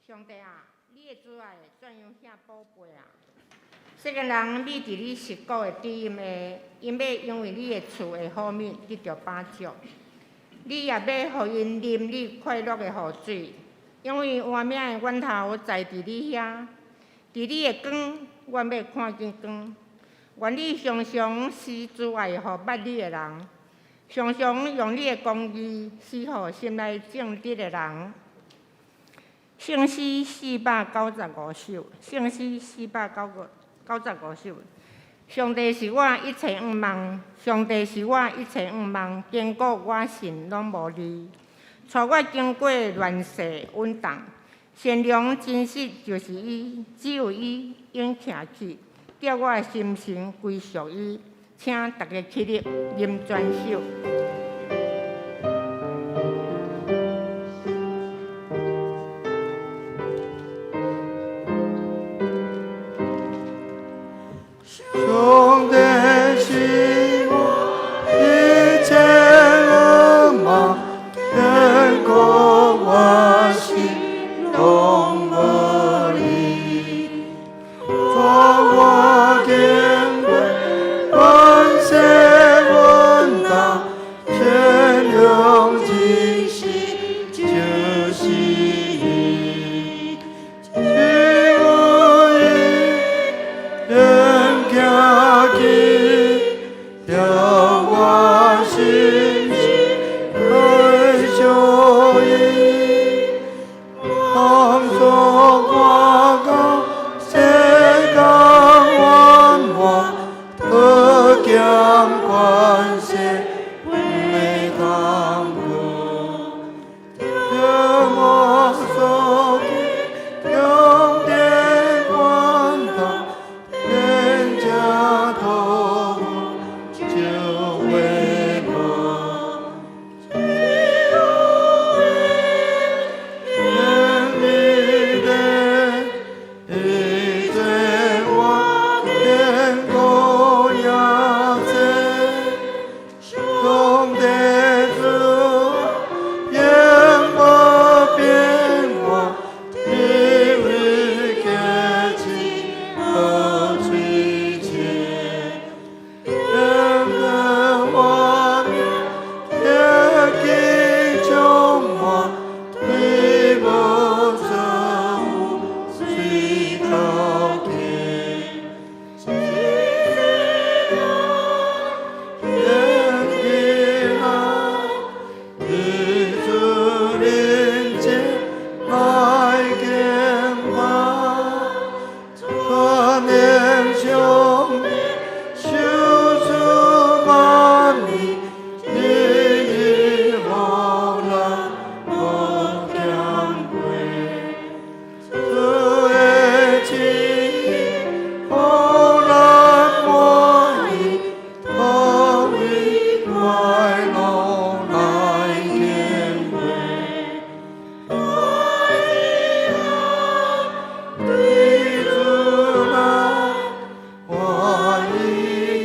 上帝啊，你的慈愛怎樣遐寶貝啊！世間人覕佇你蝕骨的低音下，𪜶欲因為你的賜的好物得著飽足。你也欲予𪜶啉你快樂的雨水，因為活命的源頭在佇你遐，佇你的光，阮欲看見光。願你常常施慈愛予捌你的人，常常用你的公義施予心內正直的人。聖詩495首，聖詩四百九五九十五首。上帝是我一切向望，上帝是我一切向望，堅固我心攏無慮，帶我經過亂世穩當，善良真實就是伊，只有伊永徛起，叫我的心神歸屬伊。請大家起立，啉全首。上帝是我一切向望，堅固我心攏無慮，帶我經過亂世混盪，善良真實就是伊，只有伊永徛起，叫我心神歸屬伊，幫助我到世間圓滿，得見權勢袂通過，叫我所見中的源頭，連這托付就會無。只有伊願意的，伊做我堅固營寨，上帝慈愛永無變換，因為潔淨和純潔，願我命得見充滿，對無錯誤隨頭家。只願平安，彼此連接來敬拜，全能上帝秀出萬民，你予咱無減過。主的旨意，予咱滿意，同為快樂來敬拜。對主來，我一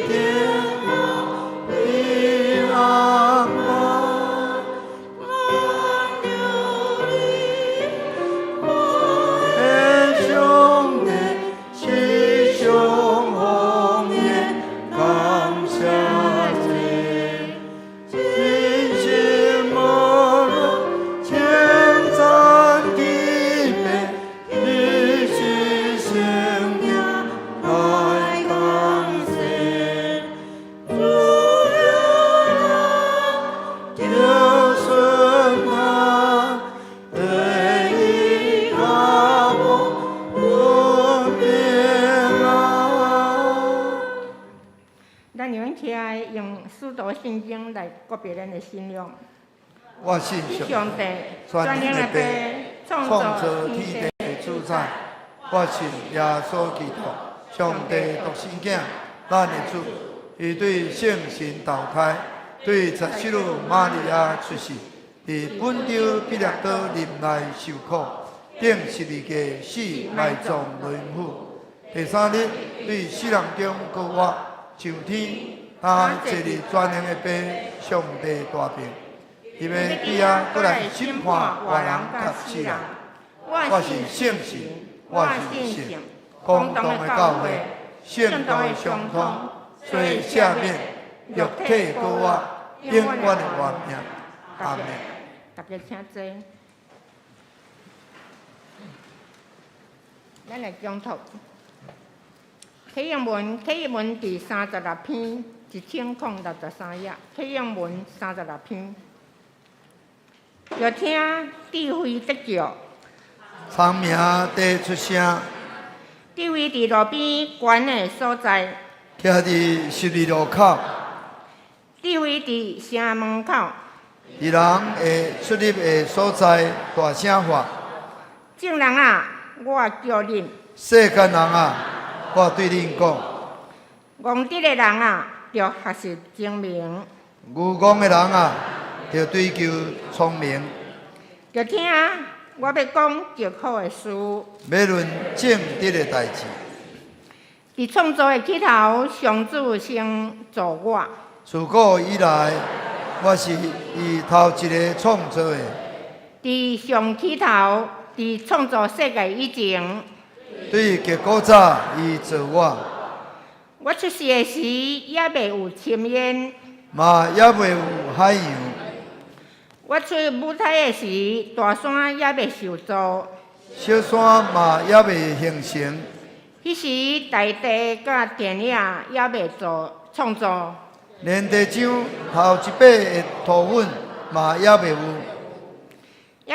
定平安吧。的上帝是上豐的感謝祭，真心無論稱讚的名，你是聖靈來感謝。主就順他，對伊加保不平安。咱用起來用使徒信經來告別咱的信仰。我信上帝全能的父，創創造天地的主宰，我信耶穌基督，上帝獨生囝，咱的主，伊對聖神投胎，對十七女瑪利亞出世，佇本丟彼拉多忍耐受苦，釘十字架死埋葬落陰府。第三日對死人中復活，上天，他坐佇全能的父上帝大爿。伊欲對遐閣來審判活人佮死人。我是聖神，我是信公同的教會，聖徒的相通，罪赦免，肉體復活，永遠的活命。阿門。大家請坐。咱來講讀啟應文，啟應文第36篇，1063頁。啟應文三十六篇，著聽智慧咧叫，聰明咧出聲，智慧佇路邊懸的所在，徛佇十字路口，智慧佇城門口，佇人會出入的所在，大聲喊。眾人啊，我叫恁；世間人啊，我對恁講。戇直的人啊，著學習精明；愚戇的人啊，著追求聰明。著聽我欲講極好的事，欲論正直的代誌。佇創造的起頭，上主先造我。自古以來，我是伊頭一個創造的。佇上起頭，佇創造世界以前，對極古早，伊造我。我出世的時，猶未有深淵，嘛猶未有海洋。我出母胎的時，大山猶未受造，小山嘛猶未形成。彼時大地佮田野猶未做創造，連地上頭一擺的塗粉嘛猶未有，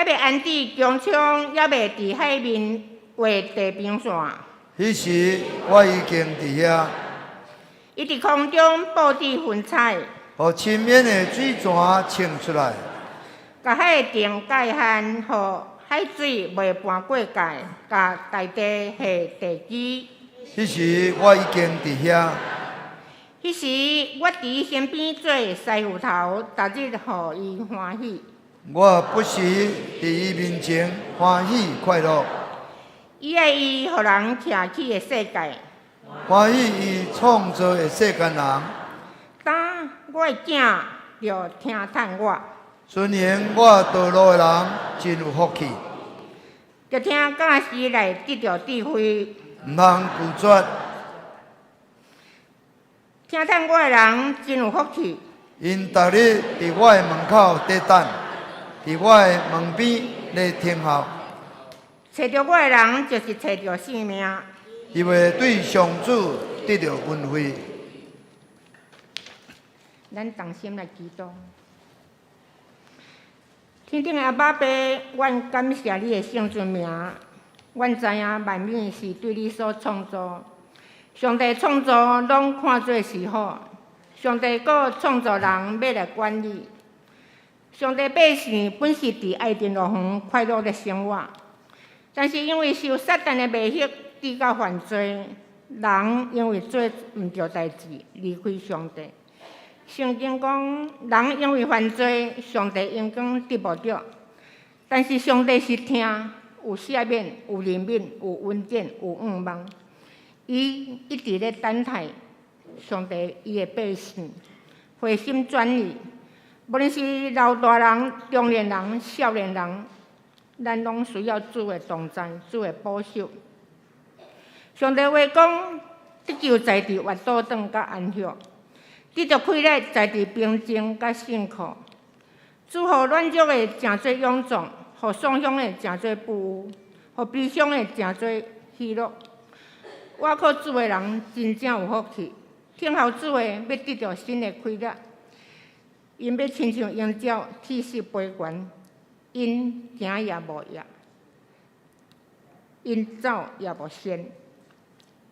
猶未安置穹蒼，猶未佇海面畫地平線。彼時我已經佇遐。伊佇空中布置雲彩，予深淵的水泉衝出來，共海定界限，予海水袂盤過界，共大地下地基。彼時我已經佇遐。彼時我佇伊身邊做師傅頭，逐日予伊歡喜。我不時佇伊面前歡喜快樂。伊愛伊予人徛起的世界，歡喜伊創造的世間人。當我的囝著聽趁我，遵行我道路的人真有福氣。著聽教師來得著智慧，毋通拒絕。聽趁我的人真有福氣。𪜶逐日佇我的門口咧等，佇我的門邊咧聽候。揣著我的人，就是揣著性命。伊會對上主得著恩惠。咱同心來祈禱。天頂的阿爸父，阮感謝你的聖尊名。阮知影萬物是對你所創造，上帝創造攏看做是好。上帝閣創造人欲來管理。上帝百姓本是佇愛甸樂園快樂咧生活，但是因為受撒旦的迷惑，致到犯罪，人因為做毋著代誌，離開上帝。聖經講，人因為犯罪，上帝榮光得無著。但是上帝是疼，有赦免，有憐憫，有恩典，有向望。伊一直咧等待上帝伊的百姓回心轉意。無論是老大人、中年人、少年人，咱攏需要主的同在、主的保守。上帝話講，得救在佇越倒轉佮安息，得著快樂在佇平靜佮信靠。主予軟弱的成做勇壯，予喪鄉的成做富有，予悲傷的成做喜樂。倚靠主的人真正有福氣，聽候主的欲得著新的氣力，𪜶欲親像鷹鳥鐵翅飛懸，𪜶行也無掖，𪜶走也無鉎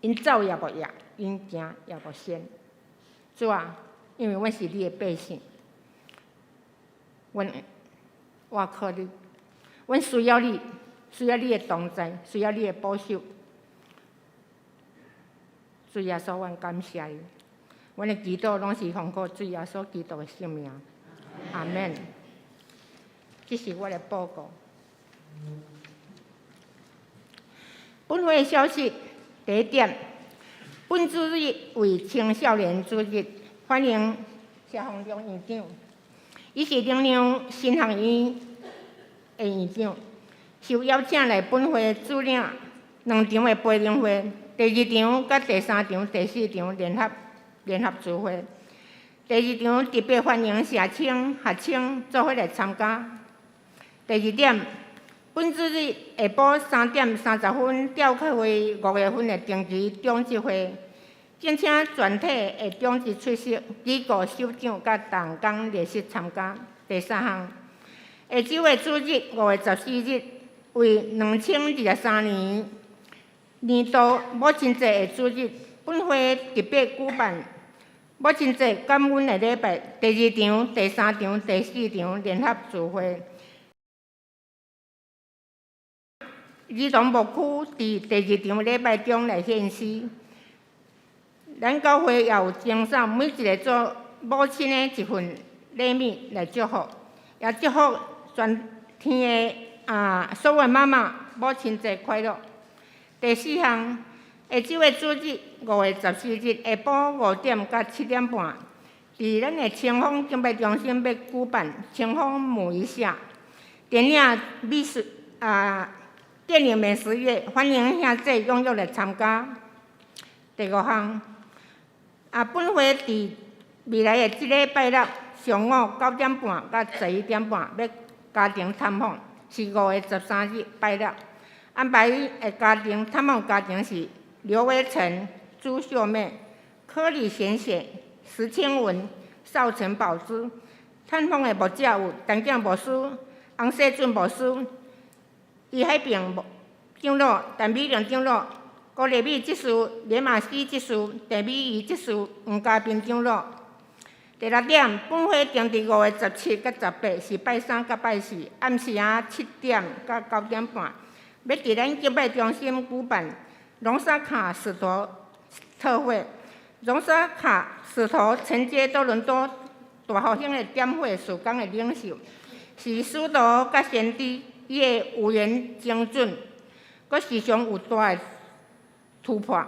，𪜶走也無掖，𪜶行也無鉎。主啊，因為阮是你的百姓，阮倚靠你，阮需要你，需要你的同在，需要你的保守。主耶穌，阮感謝你。阮的祈禱攏是奉靠主耶穌基督的聖名。阿門。這是我的報告。本會消息第一點，本主日為青少年主日，歡迎謝宏良院長。伊是靈糧神學院的院長，受邀請來本會主領兩場的培靈會，第二場佮第三場、第四場聯合聚會。第二場特別歡迎社青、學生做伙來參加。第二點，本主日下晡3點30分召開五月份的定期長執會，敬請全體的長執出席，機構首長佮同工列席參加。第三項，下週的主日5月14日為2023年年度母親節的主日，本會特別舉辦母親節感恩的禮拜，第二場、第三場、第四場聯合聚會。兒童牧區佇第二場禮拜中來獻詩。咱教會也有贈送每一个做母親的一份禮物來祝福，也祝福全天的所有媽媽母親節快樂。第四項，下週的主日5月14日下晡5點到7點半，佇咱的清風敬拜中心欲舉辦清風母一下電影美食啊電影美食月，歡迎兄弟踴躍來參加。第五項，本會佇未來的這禮拜六上午9點半到11點半，欲家庭探訪，是5月13日拜六。安排的家庭探訪家庭是劉維成、朱秀妹、柯李賢賢、石清文、邵陳寶珠。探訪的牧者有陳建牧師、洪世俊牧師、余海平牧長老、陳美玲長老、郭麗美執事、連馬熙執事、鄭美儀執事、黃家斌長老。第六點，本會定佇5月17佮18，是拜三佮拜四，暗時仔7點到9點半，欲佇咱敬拜中心舉辦龍沙卡使徒特會。龍沙卡使徒承接多倫多大復興的點火事工的領袖，是使徒佮先知，伊的預言精準，閣時常有大的突破，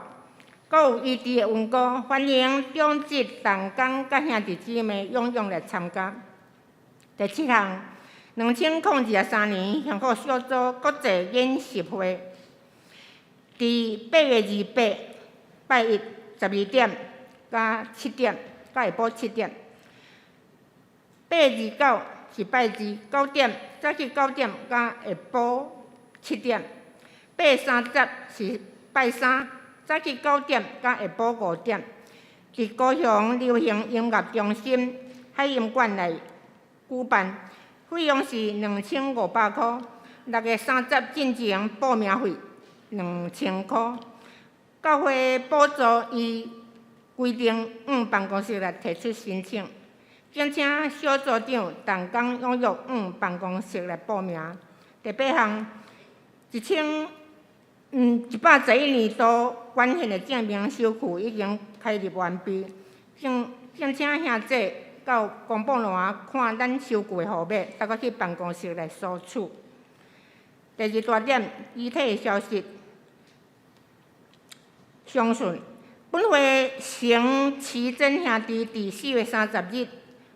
閣有醫治的恩膏，歡迎長執同工佮兄弟姊妹踴躍來參加。第七項，2023年幸福小組國際研習會，佇8月28拜一12點到7點，到下晡七點。8月29是拜二九點，早起九點到下晡七點。8月30是拜三，早起九點到下晡5點，佇高雄流行音樂中心海音館內舉辦，費用是2500箍。6月30進前報名費2000箍。教會補助依規定向辦公室來提出申請，敬請小組長同工踴躍向辦公室來報名。第八項，111年度捐獻的證明手續已經開立完畢，敬請兄弟到公布欄看咱收據的號碼，再閣去辦公室來索取。第二大點，具體的消息。相信本會成奇珍兄弟佇4月30日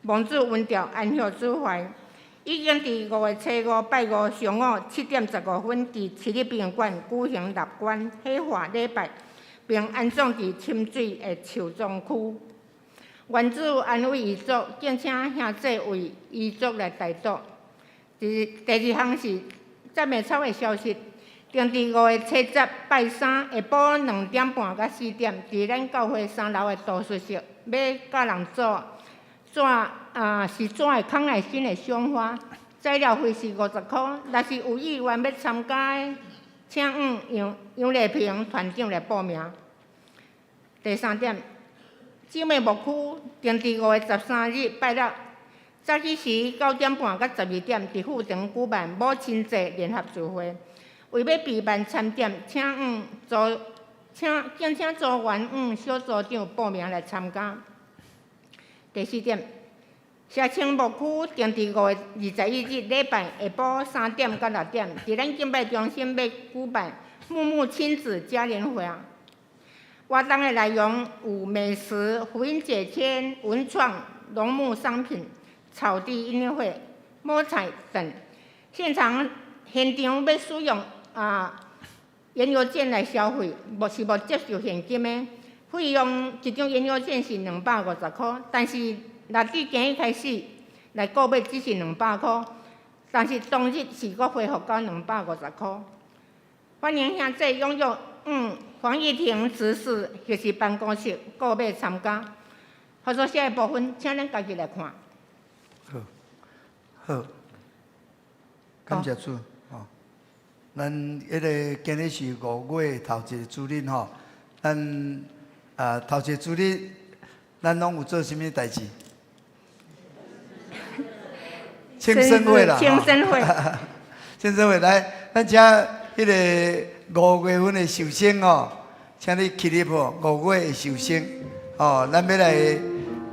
蒙主恩召安息主懷，已經佇5月初五拜五上午7點15分佇市立殯儀館舉行納棺火化禮拜，並安葬佇深水的樹莊區。願主安慰遺族，敬請兄弟為遺族來代禱。第二項是讚美操的消息。定佇5月初10拜三下晡2點半到4點，佇咱教會三樓的圖書室，欲教人做紙是紙的康乃馨的賞花，材料費是50箍。若是有意願欲參加的，請向楊楊麗萍團長來報名。第三點，姊妹牧區定佇5月13日拜六早起時9點半到12點，佇富城舉辦母親節聯合聚會。為欲備辦餐點，請敬請組員向小組長報名來參加。第四點，社青牧區定佇5月21日禮拜下晡3點到6點，佇咱敬拜中心欲舉辦牧牧親子嘉年華。活動的內容有美食、福音解簽、文創、農牧商品、草地音樂會、摸彩等。現場現場欲使用燃油券來消費，無是無接受現金的。費用一張燃油券是250箍，但是若對今日開始來購買只是200箍，但是當日是閣恢復到250箍。歡迎兄弟踴躍黃玉婷執事或是辦公室購買參加。合作社的部分，請咱家己來看。好，好，感謝主吼。咱彼个今日是五月頭一个主日吼，咱頭一个主日，咱攏有做啥物代誌？慶生會啦，慶生會。慶生會來，咱請彼个五月份的壽星吼，請你起立吼，五月的壽星吼，咱欲來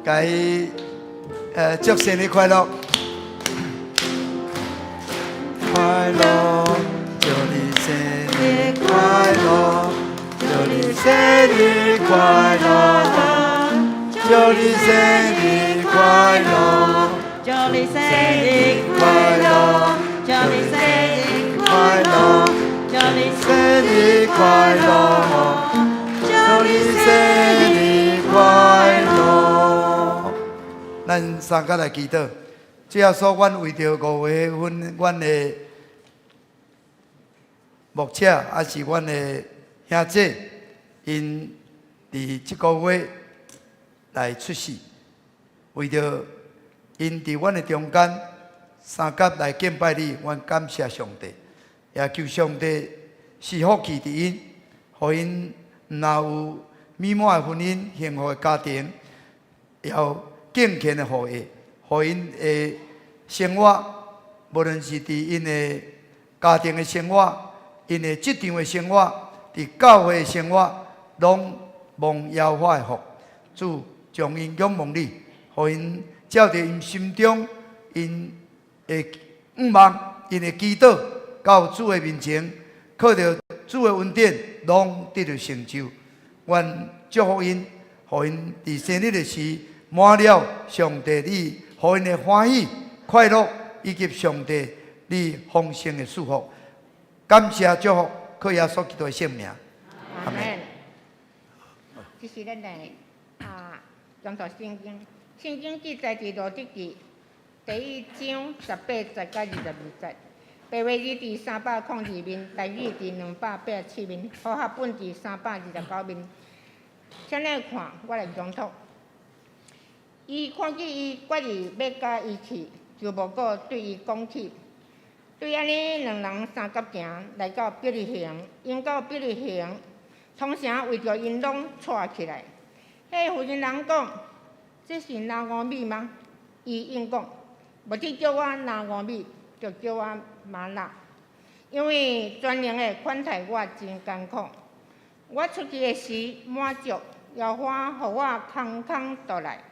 共伊祝生日快樂。快樂，祝你生日快樂，祝你生日快樂，祝你生日快樂，祝你生日快樂，祝你生日快樂，祝你生日快樂，祝你生日快樂。咱三個來祈禱，主耶穌，阮為著五月份，阮的牧者，抑是阮的兄姊，𪜶佇這個月來出世，為著𪜶佇阮的中間相佮來敬拜你，阮感謝上帝，也求上帝賜福氣佇𪜶，予𪜶毋但有美滿的婚姻、幸福的家庭，也有敬虔的後裔，予𪜶的生活，無論是佇𪜶的家庭的生活、𪜶的職場的生活、佇教會的生活，攏蒙耶和華的福。主將𪜶仰望你，予𪜶照著𪜶心中𪜶的願望、𪜶的祈禱，到主的面前，靠著主的恩典，攏得著成就。願祝福𪜶，予𪜶佇生日的時滿了上帝你，予𪜶的歡喜、快樂，以及上帝你豐盛的祝福。感謝祝福，靠耶穌基督的聖名。阿門。這是咱來講讀聖經，聖經記載佇路得記第一章18節到22節。白話字佇302面，台語佇287面，和合本佇329面。請咱看，我來講讀。伊看見伊決意欲佮伊去，就無閣對伊講起。對按呢，兩人相佮行，來到伯利恆，𪜶到伯利恆，統城為著𪜶攏掣起來。彼個婦人人講：這是拿俄米嗎？伊應講：無得叫我拿俄米，著叫我瑪拉，因為全能的款待我真艱苦。我出去的時滿足，耶和華予我空空倒來。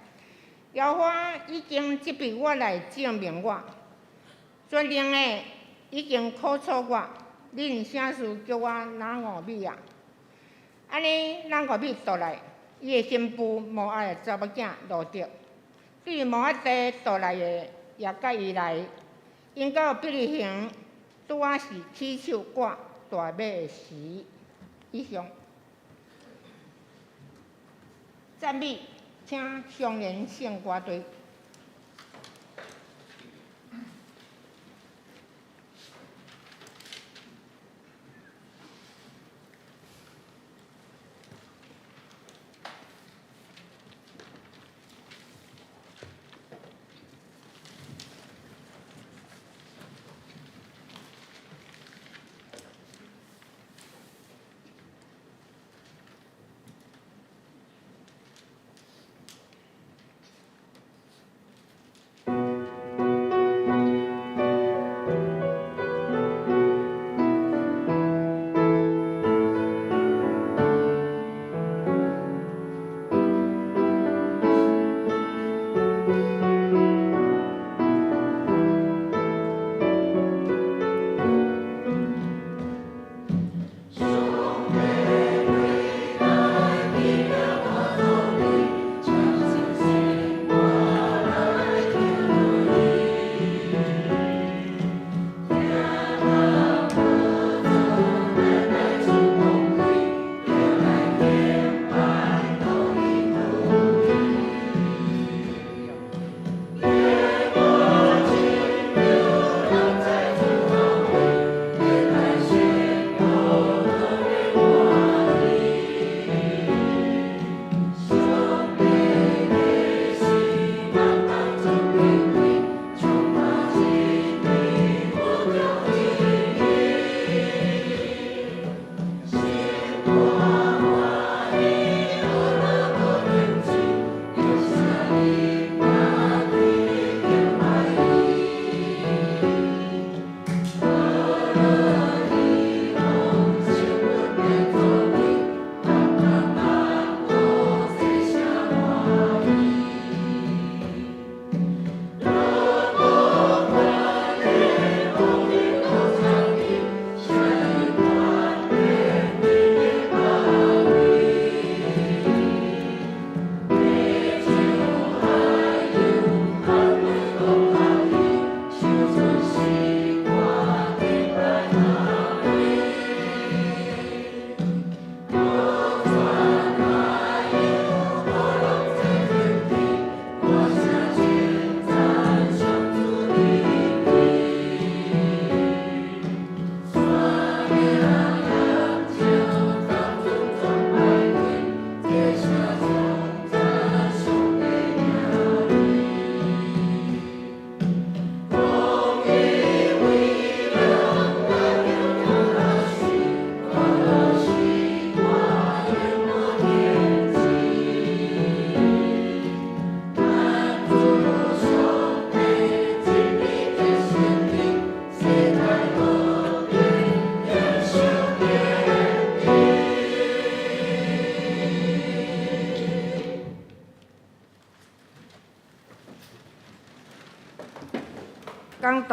耶和華已經責備我來證明我，全能的已經苦楚我。恁啥事叫我拿俄米啊？按呢，拿俄米倒來，伊的新婦摩押的查某囝路得，對摩押地倒來的也佮伊來。𪜶到伯利恆，拄仔是起手割大麥的時。以上。讚美，請雙聯聖歌隊。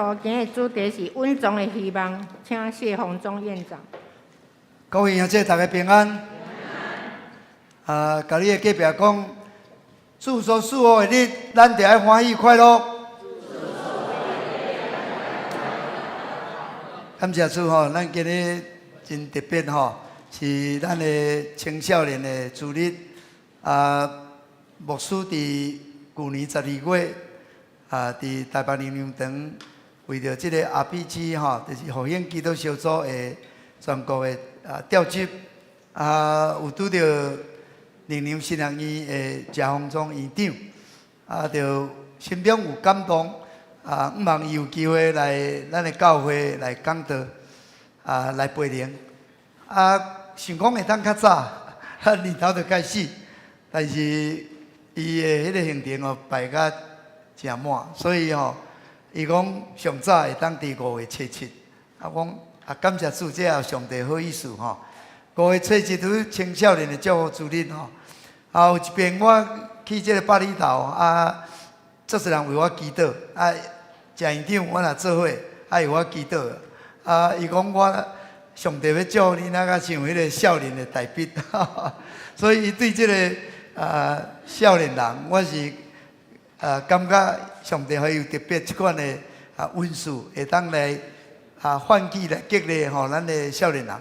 道，今日主題是隱藏的希望，請謝宏忠院長。各位兄姐，大家平安。啊，共你的隔壁講，主所賜予的日，咱著愛歡喜快樂。感謝主吼，咱今日真特別吼，是咱的青少年的主日。啊，牧師佇舊年12月啊，佇台北靈糧堂為著這個 RPG 吼，就是復興基督小組的全國的啊調集，啊，有拄著靈糧神學院的謝宏忠院長，啊，就心中有感動，啊，向望伊有機會來咱的教會來講道，啊，來培靈，啊，想講會當較早，啊，年頭就開始，但是伊的彼个行程哦排甲誠滿，所以吼，伊講上早會當佇5月初7，啊，講啊感謝主，這也上帝好意思吼。5月初7拄青少年的祝福主日吼，啊有一遍我去這个巴厘島啊，足濟人為我祈禱，啊，謝院長阮也做伙，啊為我祈禱，啊，伊講我上帝欲祝福你，若較像彼个少年的大衛，所以伊對這个啊少年人，我是啊感覺上帝予伊有特別這款的啊恩賜，會當來啊喚起來激勵吼咱的少年人。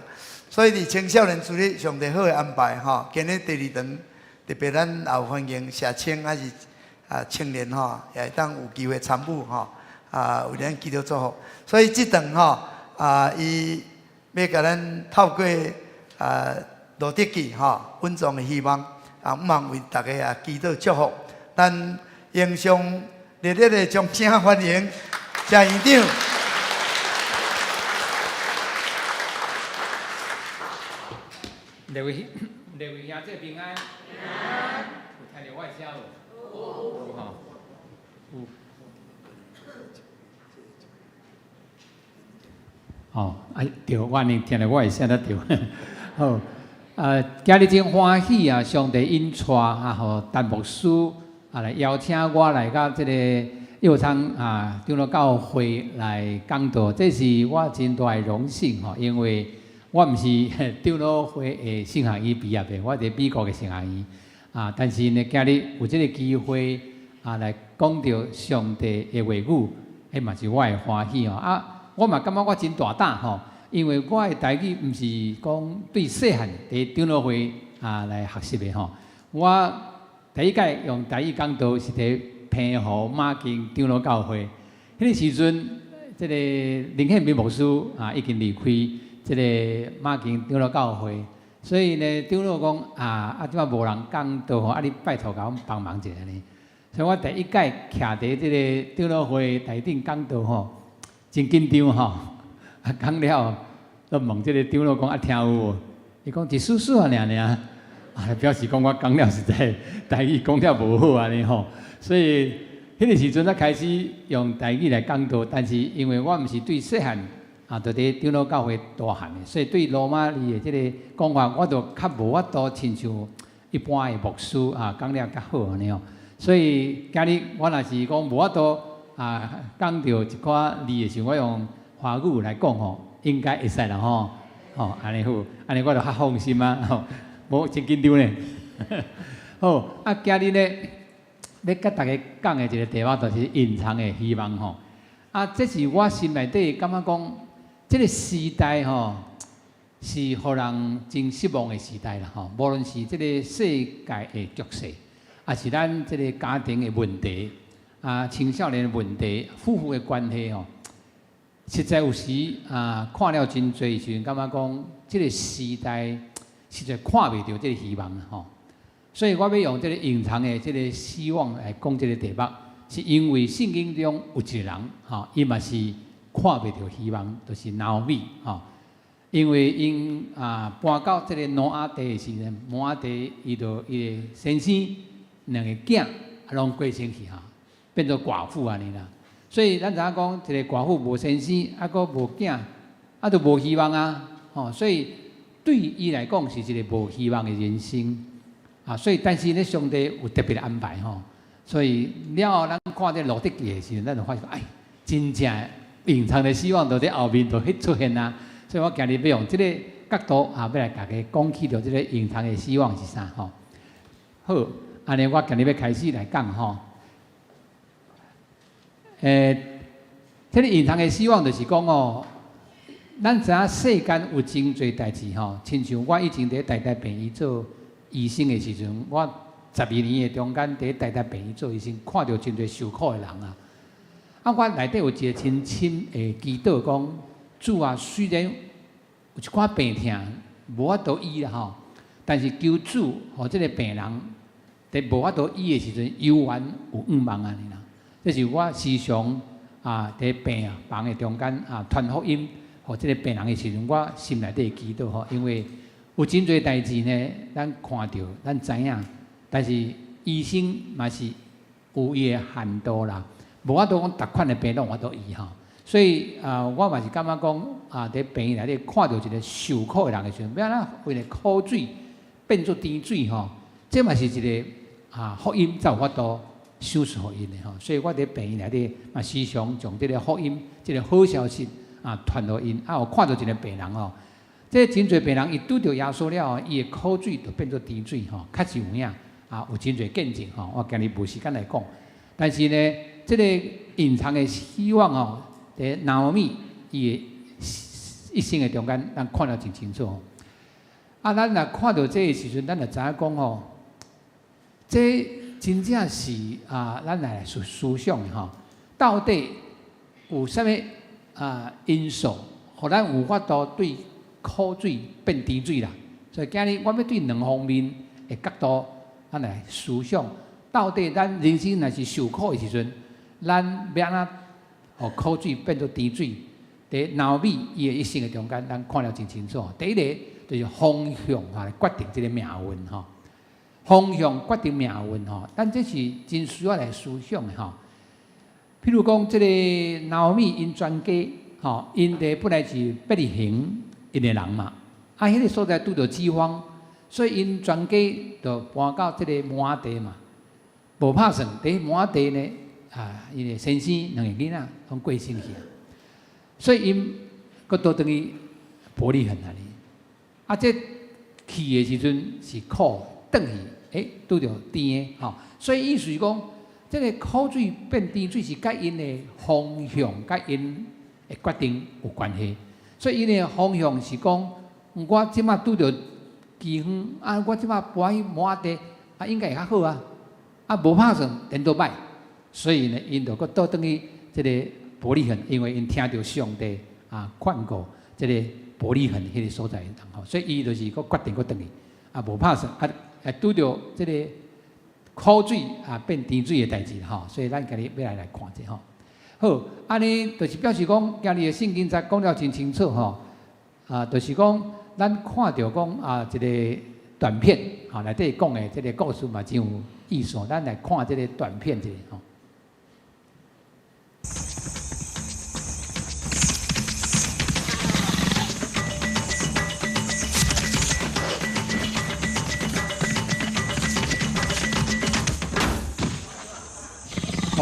所以佇青少年主日，上帝好的安排吼，今日第二堂特別咱也有歡迎社青還是啊青年吼，也會當有機會參與吼，啊為咱祈禱祝福。所以這堂吼啊，伊欲共咱透過啊路得記吼，隱藏的希望啊，向望為大家啊祈禱祝福。咱用上熱烈的掌聲歡迎謝院長。列位列位兄弟平安，有聽著我的聲無？有吼，有。哦，啊對，我按呢聽著我的聲才對。好，啊，今日真歡喜啊！上帝引帶啊，予陳牧師啊來邀請我來到這個右昌啊長老教會來講道，這是我真大的榮幸吼，因為我毋是長老會的神學院畢業的，我佇美國的神學院啊。但是呢，今日有這個機會啊，來講著上帝的話語，彼嘛是我的歡喜吼。啊，我嘛感覺我真大膽吼，因為我的台語毋是講對細漢佇長老會啊來學習的吼。我第一擺用台語講道是佇澎湖馬公長老教會，彼個時陣，這個林憲民牧師啊已經離開這個馬公長老教會，所以呢，長老講啊，啊，這擺無人講道吼，啊，你拜託共阮幫忙一下呢。所以我第一擺徛佇這個長老會台頂講道吼，真緊張吼。啊，講了，就問這個長老講啊，聽有無？伊講一絲絲爾爾，啊，表示講我講了實在台語講了無好按呢吼。所以彼個時陣才開始用台語來講道，但是因為我毋是對細漢啊，就佇長老教會大漢的，所以對羅馬字的這個講法，我就較無法度親像一般的牧師啊講了較好按呢吼。所以今日我若是講無法度啊講著一寡字的時候，我用華語來講吼，應該會使啦吼。吼，按呢好，按呢我就較放心啊。吼，無真緊張呢。好，啊，今日呢，欲共大家講的一個題目，就是隱藏的希望吼。啊，這是我心內底感覺講，這個時代吼，是予人真失望的時代啦吼。無論是這個世界的局勢，抑是咱這個家庭的問題，啊，青少年的問題，夫婦的關係吼，實在有時啊，看了真濟時陣，感覺講這個時代實在看袂著這個希望吼。所以我欲用這個隱藏的這個希望來講這個題目，是因為聖經中有一個人吼，伊嘛是看袂著希望，就是拿俄米吼。因為𪜶啊搬到這個挪亞地的時陣，摩押地伊就伊的先生兩个囝啊攏過身去吼，變做寡婦按呢啦。所以咱知影講，一个寡婦無先生，啊閣無囝，啊就無希望啊，吼。所以對伊來講是一个無希望的人生啊。所以但是呢，上帝有特別的安排吼。所以了後咱看這路得記的時陣，咱就發現，哎，真正隱藏的希望就佇後面就彼出現啊。所以我今日欲用這個角度啊，欲來共大家講起著這個隱藏的希望是啥吼。好，按呢我今日欲開始來講吼。這個隱藏的希望就是講哦，咱知影世間有真濟代誌吼，親像我以前佇台大病院做醫生的時陣，我12年的中間佇台大病院做醫生，看著真濟受苦的人啊。啊，我內底有一個真深的祈禱，講主啊，雖然有一寡病痛無法度醫啦吼，但是求主予這個病人佇無法度醫的時陣，猶原有向望按呢啦。這是我時常啊佇病房的中間啊傳福音予這個病人的時陣，我心內底祈禱吼，因為有真濟代誌呢，咱看著，咱知影，但是醫生嘛是有伊的限度啦，無法度講逐款的病攏有法度醫吼。所以啊，我嘛是感覺講啊，佇病院內底看著一個受苦的人的時陣，欲按怎為了苦水變做甜水吼，這嘛是一個啊福音才有法度賞賜予𪜶的吼。所以我佇病院內底嘛，時常將這個福音、這個好消息啊傳予𪜶。啊，有看著一個病人吼，這真濟病人伊拄著耶穌了後，伊的苦水就變做甜水吼，確實有影啊，有真濟見證吼。我今日無時間來講，但是呢，這個隱藏的希望吼，佇拿俄米伊的一生的中間，咱看得真清楚。啊，咱若看著這个時陣，咱就知影講吼，這真正是啊，咱來思思想的吼，到底有啥物啊因素，予咱有法度對苦水變甜水啦？所以今日我欲對兩方面的角度，咱來思想，到底咱人生若是受苦的時陣，咱欲按怎予苦水變做甜水？佇拿俄米伊的一生的中間，咱看了真清楚。第一个就是方向來決定這个命運吼，方向決定命運吼，咱這是真需要來思想的吼。譬如講，這个拿俄米𪜶全家吼，𪜶佇本來是伯利恆𪜶的人嘛，啊，彼个所在拄著饑荒，所以𪜶全家就搬到這个摩押地嘛。無拍算，佇摩押地呢，啊，𪜶的先生兩个囡仔攏過身去啊，所以𪜶閣倒轉去伯利恆那裡。啊，這去的時陣是苦，轉去，拄著甜的吼。所以意思是講，這个苦水變甜水是佮𪜶的方向、佮𪜶的決定有關係。所以𪜶的方向是講，我這馬拄著饑荒，啊，我這馬搬去摩押地，啊，應該會較好啊。啊，無拍算，顛倒䆀。所以呢，𪜶就閣倒轉去這个伯利恆，因為𪜶聽著上帝啊勸告這个伯利恆彼个所在的人吼，所以伊就是閣決定閣轉去，啊，無拍算，啊，拄著這个苦水啊變甜水的代誌吼，所以咱今日欲來看者吼。好，按呢就是表示講，今日的聖經節講了真清楚吼，啊，就是講咱看著講啊一个短片，吼，內底講的這个故事嘛真有意思，咱來看這个短片一下吼。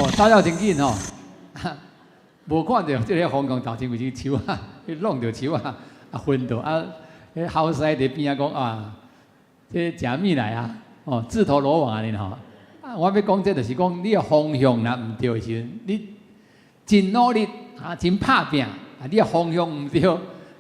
哦，走了真緊吼，無看著這个方向頭前有一支樹仔，彼挵著樹仔，啊昏倒啊，彼好師佇邊仔講啊，這食物來啊，哦，自投羅網按呢吼。啊，我欲講這就是講，你的方向若毋對的時陣，你真努力啊，真拍拚啊，你的方向毋對，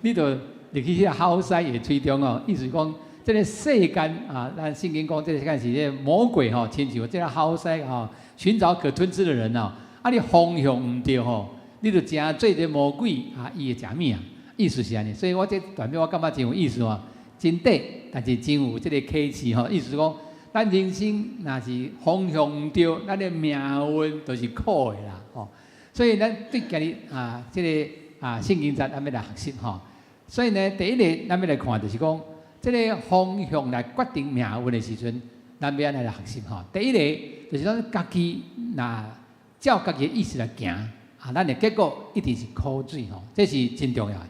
你就入去彼个好師的喙中哦。意思講，這个世間啊，咱聖經講這个世間是這个魔鬼吼，親像這个好師吼，尋找可吞吃的人哦。啊，你方向毋對吼，你就成做這魔鬼啊，伊的食物啊。意思是按呢，所以我這段片我感覺真有意思哦，真短，但是真有這个啟示吼。意思是講，咱人生若是方向毋對，咱的命運就是苦的啦吼。所以咱對今日啊，這个啊聖經節咱欲來學習吼。所以呢，第一个咱欲來看就是講，這个方向來決定命運的時陣，咱欲按怎來學習吼。第一个就是咱家己若照家己的意思來行，啊，咱的結果一定是苦水吼，這是真重要的。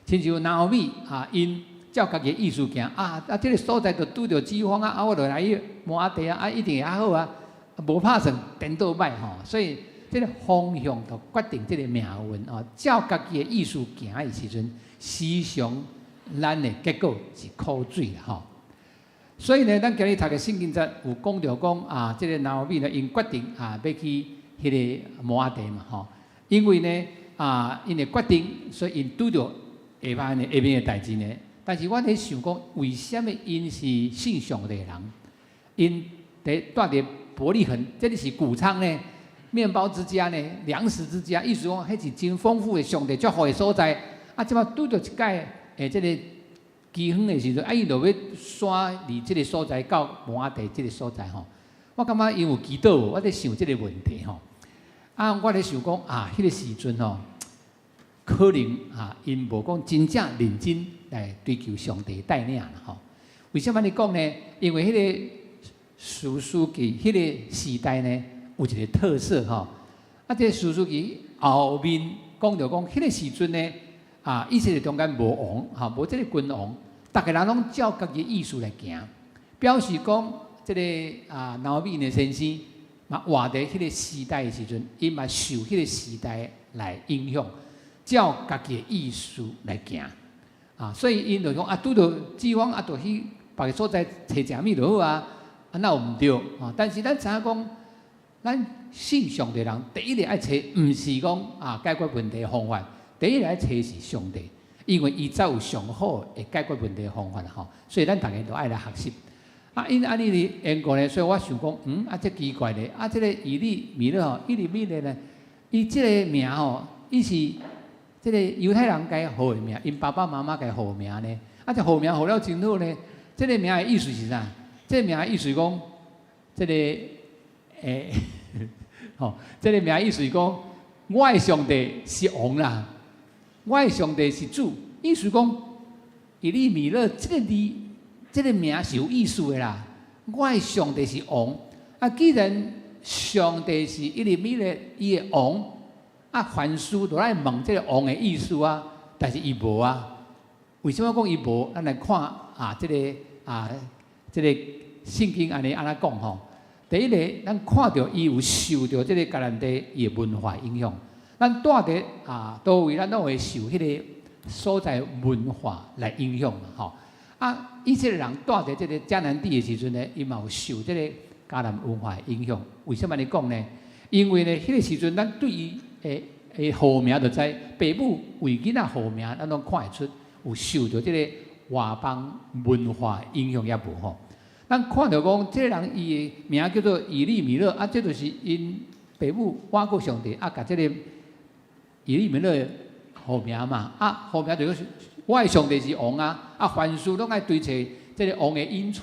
親像拿俄米啊，𪜶照家己的意思行啊，啊，這个所在就拄著饑荒啊，啊，我就來去摩押地啊，啊，一定會較好啊，無拍算顛倒䆀吼。所以這个方向就決定這个命運哦。照家己的意思行的時陣，時常咱的結果是苦水啦吼。所以呢，咱今日讀的聖經節有講著講啊，這个拿俄米呢，𪜶決定啊，欲去彼个摩押地嘛吼。因為呢啊，𪜶的決定，所以𪜶拄著下面的下面的代誌呢。但是我咧想講，為啥物𪜶是信上帝的人？𪜶佇蹛佇伯利恆，這裡是穀倉呢，麵包之家呢，糧食之家，意思講，彼是真豐富的上帝祝福的所在。啊，這擺拄著一擺的這個饑荒的時陣，啊，𪜶就欲徙離這个所在到摩押地這个所在吼。我感覺𪜶有祈禱無？我咧想這个問題吼。啊，我咧想講啊，彼个時陣吼，可能啊，𪜶無講真正認真來追求上帝帶領啦吼。為啥物按呢講呢？因為彼个士師記彼个時代呢，有一个特色吼。啊，這个士師記後面講著講，彼个時陣呢，啊，以色列中間無王，吼，無這个君王，逐个人攏照家己的意思來行，表示講這个啊，拿俄米的先生嘛，活佇彼个時代的時陣，伊嘛受彼个時代來影響，照家己的意思來行，啊，所以𪜶就講啊，拄著饑荒啊，就去別个所在揣食物就好啊，啊，哪有毋對？啊，但是咱知影講，咱信上帝人第一个愛揣，毋是講啊解決問題的方法，第一个愛揣是上帝，因為伊才有上好的解決問題的方法吼，所以咱逐个都愛來學習。啊，𪜶按呢的緣故呢，所以我想講，啊，這奇怪咧，啊，這个以利米勒吼，以利米勒呢，伊這个名吼，伊是這个猶太人共伊號的名，𪜶爸爸媽媽共伊號名呢，啊，這號名號了真好呢，這个名的意思是啥？這个名的意思講，這个吼，這个名意思是講，我的上帝是王啦，我的上帝是主，意思講，以利米勒這个字，這个名是有意思的啦。我的上帝是王，啊，既然上帝是以利米勒伊的王，啊，凡事都愛問這个王的意思啊，但是伊無啊。為啥物講伊無？咱來看啊，這个啊，這个聖經按呢按怎講吼？第一个，咱看著伊有受著這个迦南地伊的文化影響。咱蹛佇啊，佗位咱攏會受彼个所在文化來影響嘛吼。啊，以色列人蹛佇這个迦南地的時陣呢，伊嘛有受這个迦南文化的影響。為啥物按呢講呢？因為呢，彼个時陣咱對伊的的號名就知，爸母為囡仔號名，咱攏看會出有受著這个外邦文化影響抑無吼。咱看著講，這个人伊的名叫做以利米勒，啊，這就是𪜶爸母倚靠上帝，啊，共這个以利米勒號名嘛，啊，號名就是我的上帝是王啊，啊，凡事攏愛追揣這个王的引帶，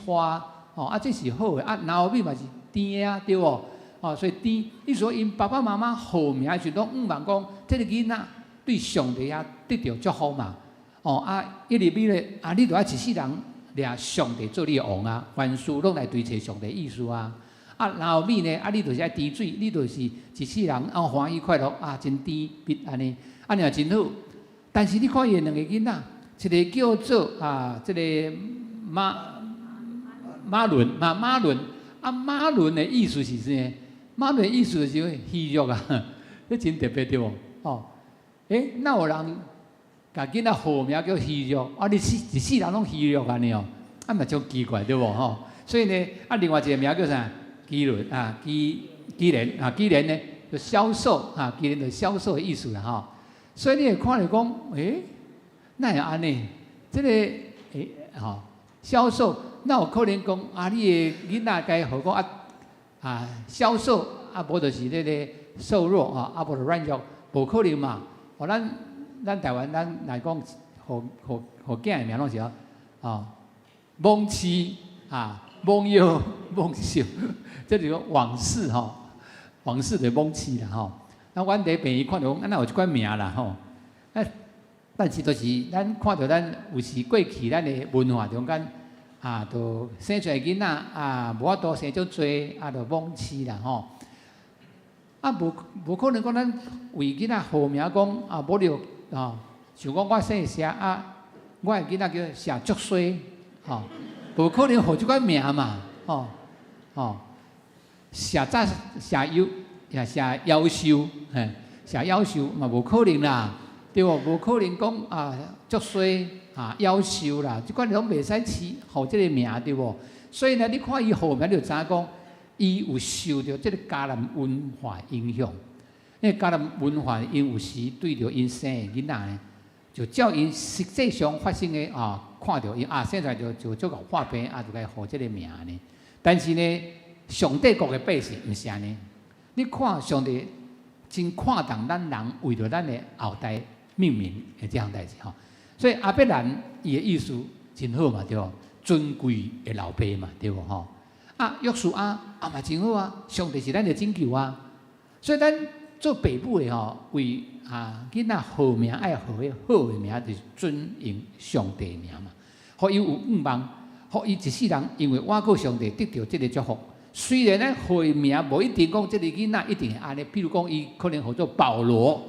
吼，啊，這是好的，啊，拿俄米嘛是甜的啊，對無？哦，所以甜，意思說𪜶爸爸媽媽號名的時陣，攏向望講，這个囡仔對上帝遐得著祝福嘛，哦，啊，以利米勒，啊，你著愛一世人掠上帝做你的王啊，凡事攏來追揣上帝意思啊。啊，拿俄米呢，啊，你就是愛甜水，你就是一世人啊歡喜快樂啊，真甜蜜按呢，按呢也真好。但是你看伊的兩个囡仔，一個叫做啊，這个瑪瑪倫啊，瑪倫啊，瑪倫的意思是啥？瑪倫的意思就是虛弱啊，這真特別對無？哦，欸，哪有人共囡仔號名叫虛弱？啊，你世一世人攏虛弱按呢哦，啊嘛足奇怪對無？吼，所以呢，啊，另外一個名叫啥？基倫啊，基基連啊，基連呢就消瘦啊，基連就消瘦的意思啦吼。所以你會看著講，欸，哪會按呢？這个欸吼，消瘦，哪有可能講啊？你的囡仔共伊號講啊啊消瘦啊，無就是這个瘦弱啊，啊無就軟弱，無可能嘛。哦，咱咱台灣咱來講，予予予囝的名攏是啊，罔痴啊，罔腰罔瘦，這就是罔視吼，罔視就罔痴啦吼。那阮佇病院看著講，啊，哪有這款名啦吼？啊，但是就是咱看著咱有時過去咱的文化中間啊，就生出來囡仔啊，無法度生足濟，啊，就罔痴啦吼。啊，無無可能講咱為囡仔號名講啊，無就啊，像講我姓謝啊，我的囡仔叫謝足衰，吼，無可能號這款名嘛，吼，吼，謝早謝憂。也寫夭壽，嘿，寫夭壽嘛無可能啦，對無？無可能講啊，足衰啊，夭壽啦，這款攏袂使起號這个名，對無？所以呢，你看伊號名，你就知影講，伊有受著這个迦南文化影響。因為迦南文化，𪜶有時對著𪜶生的囡仔呢，就照𪜶實際上發生的啊，看著𪜶啊，生出來就足𠢕破病啊，就共伊號這个名呢。但是呢，上帝國的百姓毋是按呢。你看上帝真看重咱人為著咱的後代命名的這項代誌吼。所以亞伯蘭伊的意思真好嘛，對無？尊貴的老爸嘛，對無吼？啊，約書亞啊嘛真好啊，上帝是咱的拯救啊。所以咱做爸母的吼，為啊囡仔號名愛號彼好的名，就是尊榮上帝的名嘛。予伊有向望，予伊一世人因為倚靠上帝得著這个祝福。雖然咱號的名無一定講這个囡仔一定會按呢，比如講伊可能號做保羅，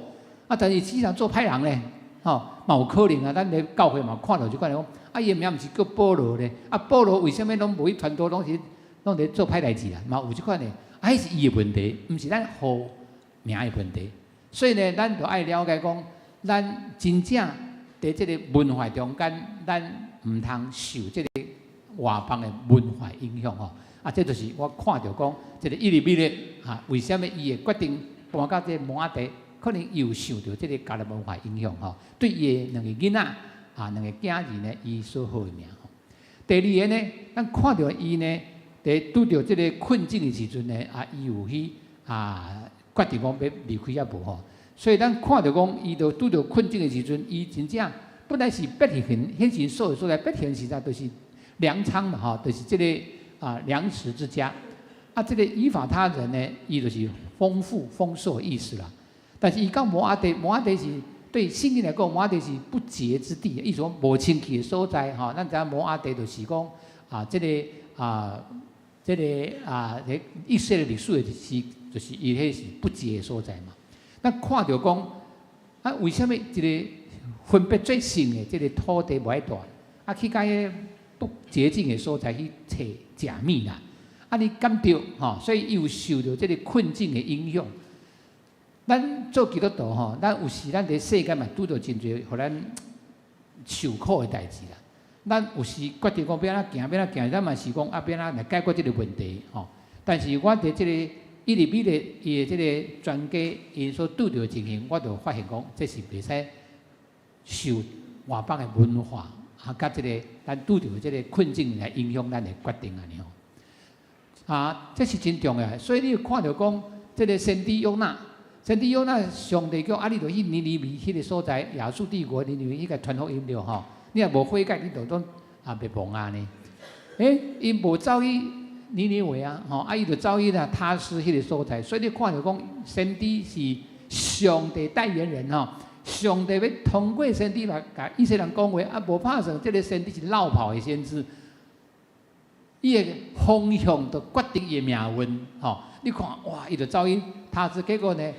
啊，但是一世人做歹人咧，吼嘛有可能啊。咱佇教會嘛看著這款講，啊，伊的名毋是叫保羅咧，啊，保羅為啥物攏無去傳道，攏佇做歹代誌啊？嘛有這款的，啊，彼是伊的問題，毋是咱號名的問題。所以呢，咱就愛了解講，咱真正佇這个文化中間，咱毋通受這个外邦的文化影響吼。啊，這就是我看著講，這个以利米勒哈，為啥物伊會決定搬到這个摩押地？可能伊有受著這个迦南文化影響吼，對伊的兩个囡仔啊，兩个囝兒呢，伊所號的名吼。第二个呢，咱看著伊呢，佇拄著這个困境的時陣呢，啊，伊有去啊決定講欲離開抑無吼。所以咱看著講，伊著拄著困境的時陣，伊真正本來是伯利恆，彼時所在伯利恆時代就是糧倉嘛吼，就是這个啊糧食之家。啊，這个以法他人呢，伊就是豐富豐碩的意思啦。但是伊到摩押地，摩押地是對聖經來講，摩押地是不潔之地，意思講無清氣的所在吼。咱知影摩押地就是講啊，這个啊，以色列歷史的是，就是伊彼是不潔的所在嘛。咱看著講，啊，為啥物一个分別做聖的這个土地無愛蹛，啊，去共彼个不潔淨的所在去揣食物啦？啊，你敢對吼？所以伊有受著這个困境的影響。咱做基督徒吼，咱有時咱佇世間嘛拄著真濟予咱受苦的代誌啦。咱有時決定講欲按怎行，欲按怎行，咱嘛是講啊，欲按怎來解決這个問題吼。但是我佇這个以利米勒伊的這个全家𪜶所拄著的情形，我就發現講，這是袂使受外邦的文化啊，佮這个咱拄著的這个困境來影響咱的決定按呢吼。啊，這是真重要的。所以你有看著講，這个先知約拿，先知約拿，上帝叫啊，你著去尼尼微彼个所在，亞述帝國尼尼微去共傳福音著吼。你若無悔改，你就攏啊滅亡啊呢。欸，𪜶無走去尼尼微啊，吼，啊，伊就走去啦他施彼个所在。所以你看著講，先知是上帝代言人吼，上帝欲通過先知來共以色列人講話，啊，無拍算這个先知是落跑的先知，伊的方向就決定伊的命運吼。你看，哇，伊就走去他施，結果呢，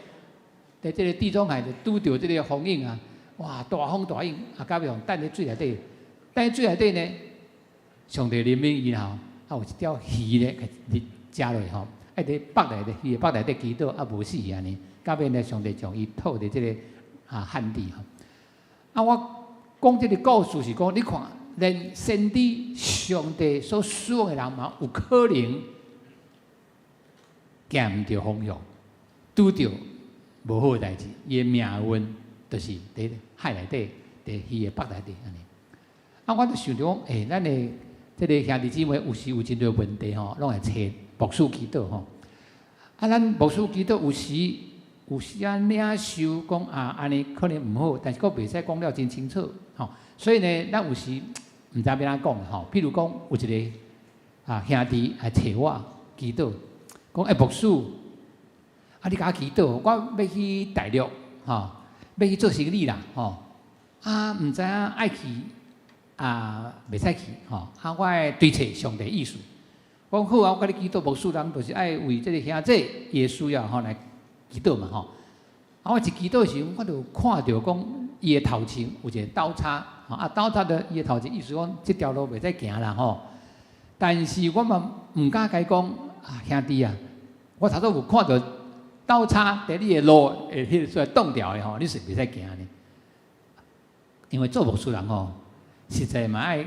佇這个地中海就拄著這个風湧啊，哇，大風大湧，啊，到尾予擲佇水內底，擲佇水內底呢，上帝憐憫伊吼，啊，有一條魚咧，共伊食落吼，愛佇腹內底，魚的腹內底祈禱，啊，無死按呢。到尾呢，上帝將伊套佇這个啊旱地吼。啊，我講這个故事是講，你看，連先知上帝所使用的人嘛，有可能行毋著方向，拄著無好的代誌，伊的命運就是佇海內底，佇魚的腹內底按呢。啊，我就想著講，欸，咱的這个兄弟姊妹有時有真濟問題吼，攏會揣牧師祈禱吼。啊，咱牧師祈禱有時啊領受講啊，按呢可能毋好，但是閣袂使講了真清楚吼。所以呢，咱有時毋知欲按怎講吼。譬如講，有一个啊兄弟來揣我祈禱，講欸牧師，啊你共我祈禱，我欲去大陸吼，欲去做生意啦吼。啊，毋知影愛去啊，袂使去吼。啊，我愛追揣上帝意思。我講好啊，我共你祈禱，牧師人就是愛為這个兄弟伊的需要吼來祈禱嘛吼。啊，我一祈禱的時陣，我就看著講伊的頭前有一个倒插，啊倒插著伊的頭前，意思講這條路袂使行啦吼。但是我嘛毋敢共伊講啊，兄弟啊，我頭拄有看著。刀叉佇你的路會彼個所在擋牢的吼，你是袂使行呢。因為做牧師人吼，實在嘛愛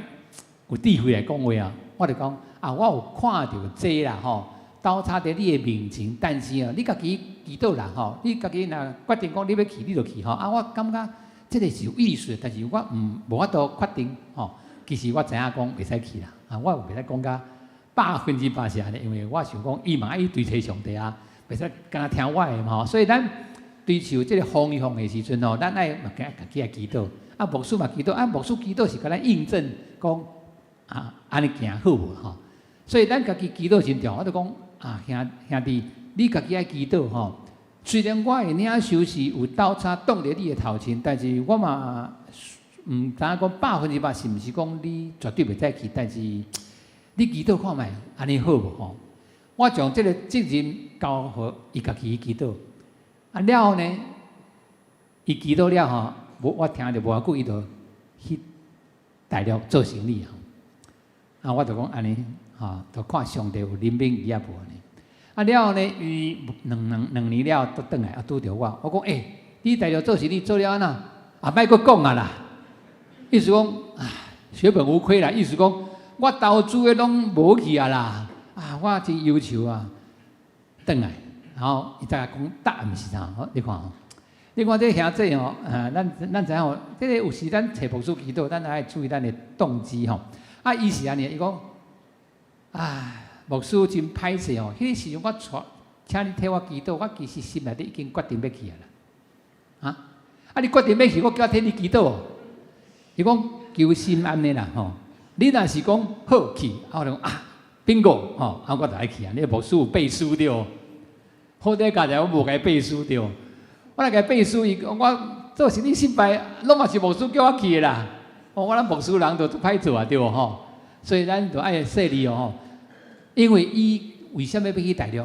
有智慧來講話啊。我就講啊，我有看著這啦吼，刀叉佇你的面前，但是哦，你家己祈禱啦吼，你家己若決定講你欲去，你就去吼。啊，我感覺這個是有意思的，但是我毋無法度決定吼。其實我知影講袂使去啦，啊，我袂使講甲100%是按呢，因為我想講伊嘛愛追揣上帝啊，袂使干焦聽我的嘛吼。所以咱追求這個方向的時陣吼，咱愛嘛家己來祈禱，啊，牧師嘛祈禱，啊，牧師祈禱是共咱印證講啊，按呢行好無吼。所以咱家己祈禱真重要，我就講啊，兄兄弟，你家己愛祈禱吼。雖然我的領袖是有刀叉擋佇你的頭前，但是我嘛毋知影講100%是毋是講你絕對袂使去，但是你祈禱看覓，按呢好無吼？我將這個責任交予伊家己去祈禱。啊了後呢，伊祈禱了吼，無我聽著無偌久，伊就去大陸做生意啊。我就講按呢，吼，就看上帝有憐憫伊抑無呢。啊了後呢，伊兩年了後，閣轉來啊拄著我，我講欸，你大陸做生意做了按怎？啊，莫閣講啊啦。意思講啊，血本無歸啦。意思講，我投資的攏無去啊啦。啊，我真憂愁啊。轉來，然後伊才講答案是啥？你看吼，你看這兄弟吼，啊，咱知影吼，這個有時咱揣牧師祈禱，咱愛注意咱的動機吼。啊，伊是按呢，伊講，啊，牧師真歹勢吼，彼個時陣我帶，請你替我祈禱，我其實心內底已經決定欲去啊啦。啊，啊，你決定欲去，我叫替你祈禱。伊講求心安呢啦吼，你若是講好去，啊我就講啊，bingo 吼，啊我就愛去啊。你牧師有背書對無？好彩家己我無共伊背書對無？我若共伊背書，伊講我做生意失敗，攏嘛是牧師叫我去的啦。哦，我咱牧師人就足歹做啊對無吼？所以咱就愛細膩哦吼。因為伊為啥物欲去大陸？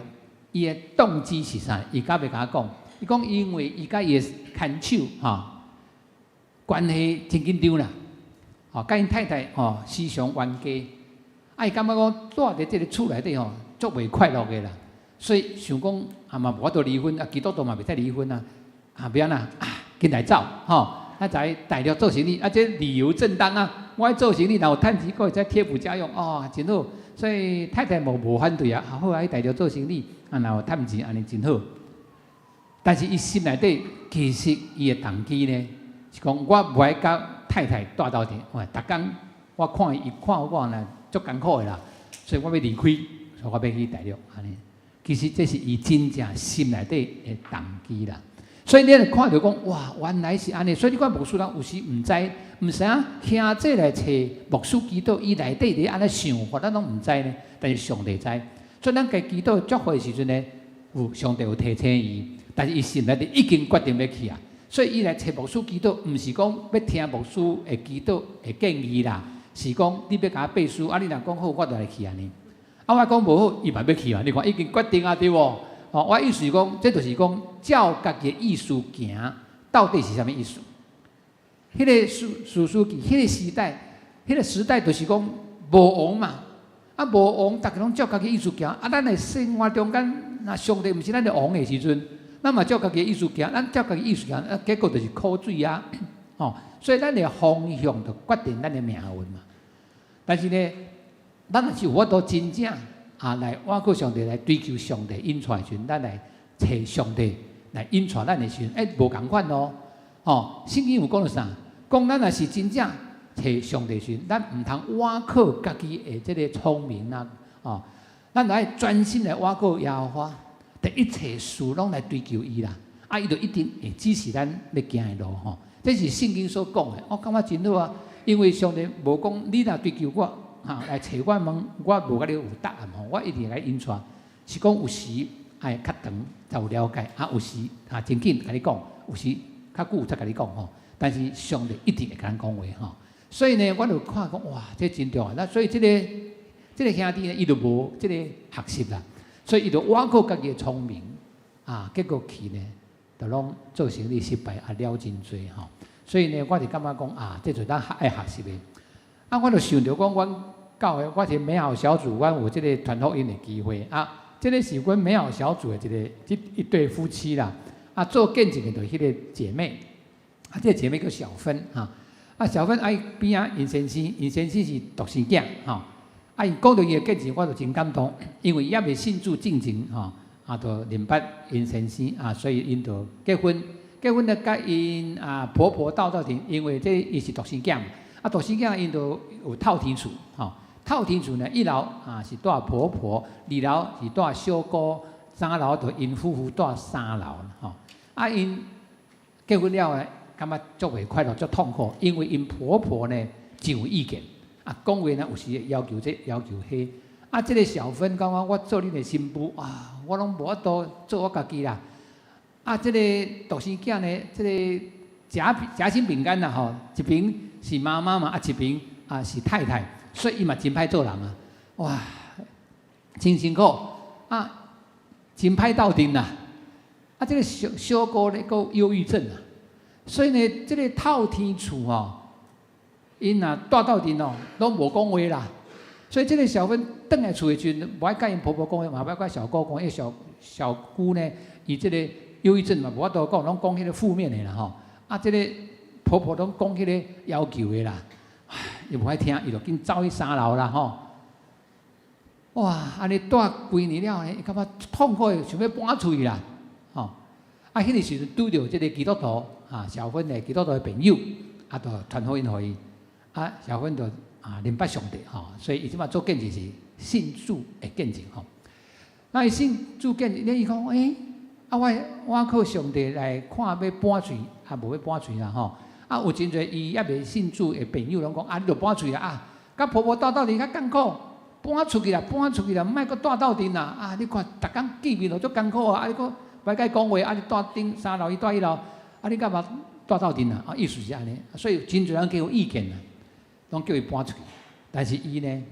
伊的動機是啥？伊敢袂共我講？伊講因為伊佮伊的牽手吼關係真緊張啦，吼，佮𪜶太太吼時常冤家，啊，伊感覺講蹛佇這个厝內底吼，足袂快樂的啦，所以想講啊嘛無法度離婚，啊基督徒嘛袂使離婚啊，啊欲按怎啊，緊來走吼，啊在大陸做生意，啊這理由正當啊，我愛做生意，若有趁錢，閣會使貼補家用，哦，真好，所以太太嘛無反對啊，好啊，去大陸做生意，啊若有趁錢，按呢真好。但是伊心內底其實伊的動機呢，是講我無愛佮太太蹛鬥陣，喂，逐工我看伊，伊看我呢足艱苦的啦，所以我欲離開，所以我欲去大陸按呢。其實這是伊真正心內底的動機啦。所以你會看著講，哇，原來是按呢。所以你看牧師人有時毋知，毋知影兄弟來揣牧師祈禱，伊內底佇按呢想法，咱攏毋知呢。但是上帝知。所以咱共祈禱祝福的時陣呢，有上帝有提醒伊，但是伊心內底已經決定欲去啊。所以伊來揣牧師祈禱，毋是講欲聽牧師的祈禱的建議啦，是講你欲共我背書，啊，你若講好，我就來去按呢。啊，我講無好，伊嘛欲去啊。你看已經決定啊，對無？哦，我意思是講，這就是講照家己的意思行，到底是啥物意思？彼個士師記，彼個時代，彼個時代就是講無王嘛，啊無王，逐家攏照家己意思行。啊，咱的生活中間，若上帝毋是咱的王的時陣，咱嘛照家己的意思行，咱照家己意思行，啊，結果就是苦水啊，吼。所以咱的方向就決定咱的命運嘛。但是呢，咱若是有法度真正啊來倚靠上帝來追求上帝引帶的時陣，咱來揣上帝來引帶咱的時陣，欸，無仝款哦。吼，聖經有講著啥？講咱若是真正揣上帝時陣，咱毋通倚靠家己的這个聰明啊，哦，咱愛專心來倚靠耶和華，佇一切事攏來追求伊啦。啊，伊就一定會指示咱欲行的路吼。這是聖經所講的，我感覺真好啊。因為上帝無講你若追求我，哈來揣我問，我無共你有答案吼，我一定會來引帶。是講有時愛較長才有了解，啊有時啊真緊共你講，有時較久才共你講吼。但是上帝一定會共咱講話吼。所以呢，我就看講哇，這真重要。那所以這個兄弟呢，伊就無這個學習啦，所以伊就倚靠家己的聰明啊，結果去呢，就攏做生意失敗，啊了真濟吼。所以呢，我就感覺講啊，這就是咱愛學習的。啊，我就想著講，阮教會我是美好小組，阮有這個傳福音的機會啊。這个是阮美好小組的一個這一對夫妻啦。啊，做見證的就是彼个姐妹，啊，這个姐妹叫小芬哈。啊，小芬啊，伊邊仔𪜶先生，𪜶先生是獨生囝吼。啊，伊講著伊的見證，我就真感動，因為伊猶未信主進前吼，啊，就認捌𪜶先生啊，所以𪜶就結婚。結婚了，佮𪜶啊婆婆鬥鬥陣，因為這伊是獨生囝，啊，獨生囝𪜶就有透天厝吼。透天厝呢，一樓啊是蹛婆婆，二樓是蹛小姑，三樓就𪜶夫婦蹛三樓吼。啊，𪜶結婚了後，感覺足袂快樂，足痛苦，因為𪜶婆婆呢真有意見，啊，講話呢有時會要求這要求彼，啊，這个小芬感覺我做恁的新婦啊，我攏無法度做我家己啦。啊，這个獨生囝呢，這个夾夾心餅乾啦吼，一邊是媽媽嘛，啊一邊啊是太太，所以伊嘛真歹做人啊，哇，真辛苦啊，真歹鬥陣啦。啊，這个小小姑咧，閣有憂鬱症啊，所以呢，這个透天厝吼，𪜶若蹛鬥陣哦，攏無講話啦。所以這个小芬轉來厝的時陣，無愛佮𪜶婆婆講話，嘛無愛佮小姑講，因為小小姑呢，伊這个憂鬱症嘛，無法度講，攏講彼个負面的啦吼。啊，這个婆婆攏講彼个要求的啦，唉，伊無愛聽，伊就緊走去三樓啦吼。哇，按呢蹛幾年了呢，伊感覺痛苦的，想欲搬出去啦，吼。啊，彼个時陣拄著這个基督徒啊，小芬的基督徒的朋友，啊，就傳福音予伊，啊，小芬就啊認捌上帝吼，所以伊這擺做見證是信主的見證吼。那伊信主見證，伊講欸，啊我我靠上帝來看欲搬出去，啊無欲搬出去啦吼。啊有真濟伊猶未信主的朋友攏講，啊你著搬出去啦啊，佮婆婆鬥鬥陣較艱苦，搬出去啦，搬出去啦，莫閣蹛鬥陣啦。啊你看逐工見面都足艱苦啊，啊你閣無愛佮伊講話，啊你蹛頂三樓，伊蹛一樓，啊你幹嘛蹛鬥陣啊？啊意思是按呢，所以真濟人給有意見啦，攏叫伊搬出去。但是伊呢，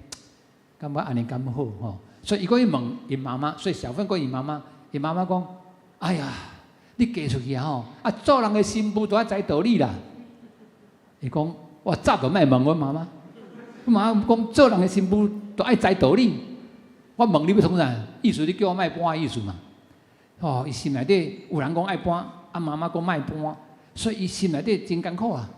感覺按呢敢好吼，所以伊閣去問𪜶媽媽，所以小芬閣𪜶媽媽，𪜶媽媽講：哎呀，你嫁出去啊吼，啊做人的新婦都愛知道理啦。伊講：我早就莫問阮媽媽，阮媽媽講做人的新婦都愛知道理。我問你欲創啥？意思你叫我莫搬的意思嘛？哦，伊心內底有人講愛搬，啊媽媽講莫搬，所以伊心內底真艱苦啊。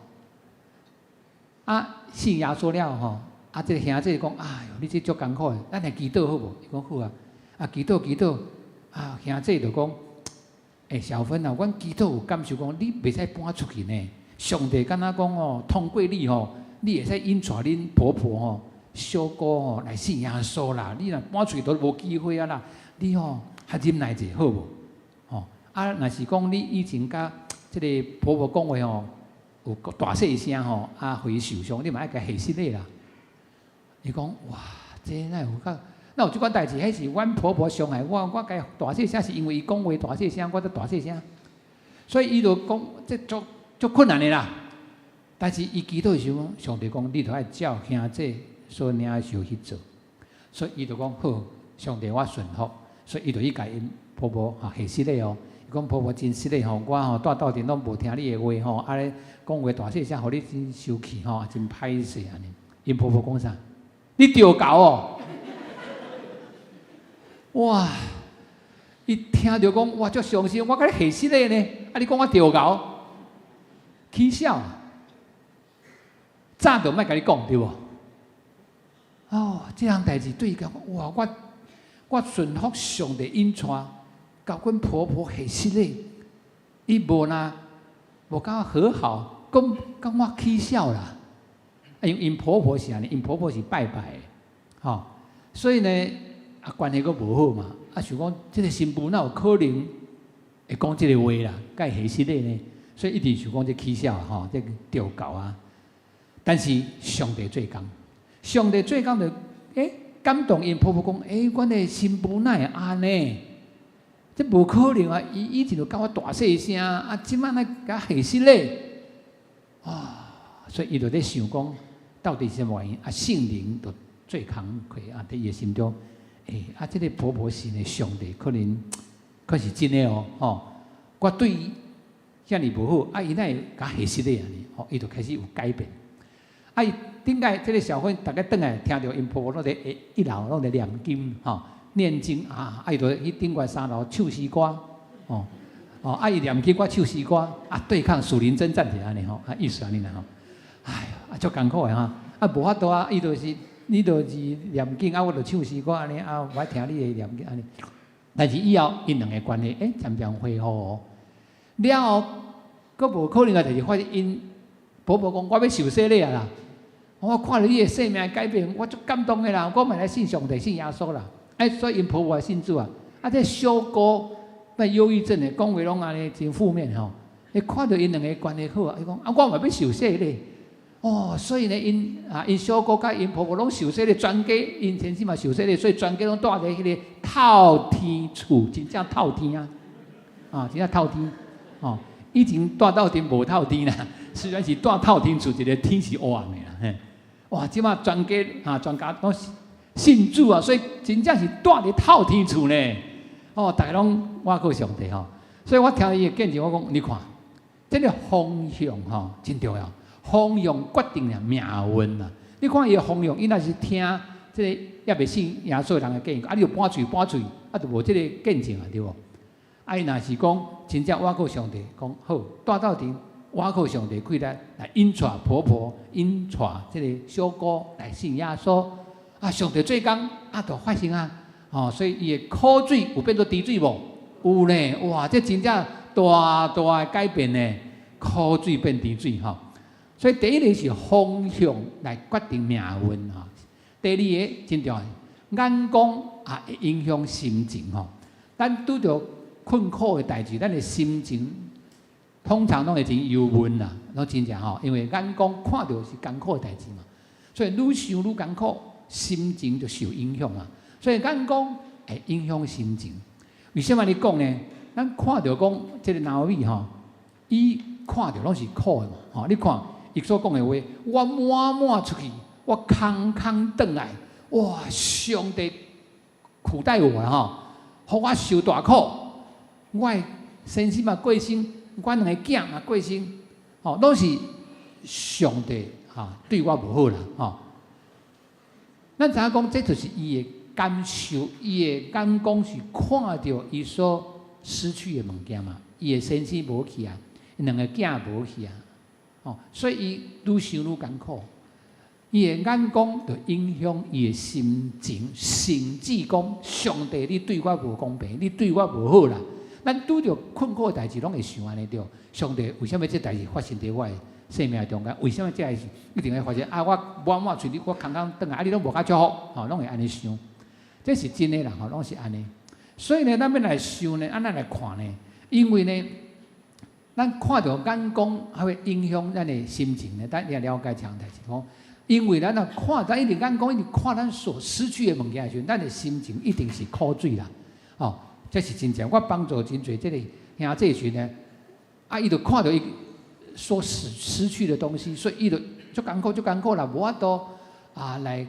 啊，信耶穌了吼，啊，這个兄弟講：哎喲，你這足艱苦的，咱來祈禱好無？伊講好啊。啊，祈禱祈禱，啊，兄弟就講：欸，小芬啊，阮祈禱有感受講，你袂使搬出去呢。上帝敢若講哦，通過你吼，你會使引帶恁婆婆吼、小姑吼來信耶穌啦。你若搬出去都無機會啊啦。你吼較忍耐者好無？吼啊，若是講你以前佮這个婆婆講話吼，有大細聲吼，啊，予伊受傷，你嘛愛共伊下失禮啦。伊講哇，這哪有較？哪有這款代誌？彼是阮婆婆傷害我，我共伊大細聲是因為伊講話大細聲，我才大細聲。所以伊就講這足足困難的啦。但是伊祈禱的時陣，上帝講你著愛照兄姐所領受去做，所以伊就講好，上帝我順服，所以伊就去共𪜶婆婆哈下失禮哦。伊講婆婆真失禮吼，我吼蹛鬥陣攏無聽你的話吼，啊咧講話大細聲，予你真生氣吼，真歹勢按呢。𪜶婆婆講啥？你著猴哦！哇！伊聽著講，哇，足傷心，我共你下失禮呢，啊你講我著猴，起痟！早就莫共你講對無？哦，這項代誌對伊講，哇！我我順服上帝引帶，共阮婆婆下失禮，伊無若無共我和好，講講我起痟啦。因為𪜶婆婆是按呢，𪜶婆婆是拜拜的，吼，所以呢，啊關係閣無好嘛，啊想講這个新婦哪有可能會講這个話啦，共伊下失禮呢？所以一定想講這起痟吼，這著猴啊。但是上帝做工，上帝做工就欸感動𪜶婆婆講，欸，阮的新婦哪會按呢？這無可能啊！伊以前就共我大細聲，啊，這擺來共下失禮，啊，所以伊就咧想講，到底是啥物原因？啊，聖靈就做工課啊，佇伊的心中，欸，啊，這个婆婆信的上帝可能可是真的哦，吼，我對伊遐爾無好，啊，伊哪會共下失禮按呢？吼，伊就開始有改變。啊，伊頂擺這个小芬逐擺轉來，聽著𪜶婆婆攏佇一樓攏佇念經，吼，念經啊，啊伊就去頂懸三樓唱詩歌，哦哦，啊伊念經我唱詩歌，啊對抗屬靈爭戰是按呢吼，啊意思按呢啦吼。哎呀，啊足艱苦的吼，啊無法度啊，伊就是你就是念經啊，我就唱詩歌按呢啊，我愛聽你的念經按呢。但是以後𪜶兩个關係，欸，漸漸恢復哦。了後，閣無可能的代誌發生，𪜶婆婆講我欲受洗禮啊啦，我看著你的生命改變，我足感動的啦，我嘛來信上帝、信耶穌啦。哎，所以𪜶婆婆信主啊。啊，這小姑那憂鬱症的，講話攏按呢真負面吼。伊看著𪜶兩个關係好啊，伊講啊，我嘛欲受洗禮。哦，所以呢，𪜶啊，𪜶小姑佮𪜶婆婆攏受洗禮，全家𪜶先生嘛受洗禮，所以全家攏蹛佇彼个透天厝，真正透天啊！啊，真正透天哦。以前蹛鬥陣無透天啦，雖然是蹛透天厝，一个天是烏暗的啦。嘿，哇，這馬全家啊，全家攏信主啊，所以真正是蹛佇透天厝呢。哦，逐个攏倚靠上帝吼，所以我聽伊的見證，我講你看，這个方向吼真重要。方向決定了命運啊！你看伊的方向，伊若是聽這个猶未信耶穌的人的建議，啊，你就拌喙拌喙，啊，就無這个見證啊，對無？啊，伊若是講真正倚靠上帝，講好蹛鬥陣倚靠上帝，氣力來引帶婆婆，引帶這个小姑來信耶穌，啊，上帝做工啊，就發生啊！哦，所以伊的苦水有變做甜水無？有呢！哇，這真正大大的改變呢，苦水變甜水吼。所以第一个是方向來決定命運吼，第二个真重要，眼光也會影響心情吼。咱拄著困苦的代誌，咱的心情通常攏會真憂悶啦，攏真正吼，因為眼光看著是艱苦的代誌嘛，所以愈想愈艱苦，心情就受影響啊。所以眼光會影響心情。為啥物按呢講呢？咱看著講這个拿俄米吼，伊看著攏是苦的嘛，吼，你看。伊所講的話，我滿滿出去，我空空轉來，哇！上帝苦待我啦吼，予我受大苦，我的先生嘛過身，我兩个囝嘛過身，吼，攏是上帝哈對我無好啦，吼。咱知影講，這就是伊的感受，伊的眼光是看著伊所失去的物件嘛，伊的先生無去啊，伊兩个囝無去啊。哦，所以伊愈想愈艱苦，伊的眼光就影響伊的心情，甚至講上帝，你對我無公平，你對我無好啦。咱拄著困苦的代誌，攏會想按呢對。上帝為啥物這代誌發生佇我的生命中間？為啥物這代誌一定會發生？啊，我滿滿喙，我空空轉來，啊，你攏無共祝福，吼，攏會按呢想。這是真的啦，吼，攏是按呢。所以呢，咱欲來想呢，按怎來看呢？因為呢。咱看著眼光，還會影響咱的心情呢。咱欲了解這項代誌，講，因為咱若看，咱一直眼光一直看咱所失去的物件的時陣，咱的心情一定是苦水啦。哦，這是真正。我幫助真濟這个兄弟群呢，啊，伊就看著伊所失去的東西，所以伊就足艱苦，足艱苦啦，無法度啊來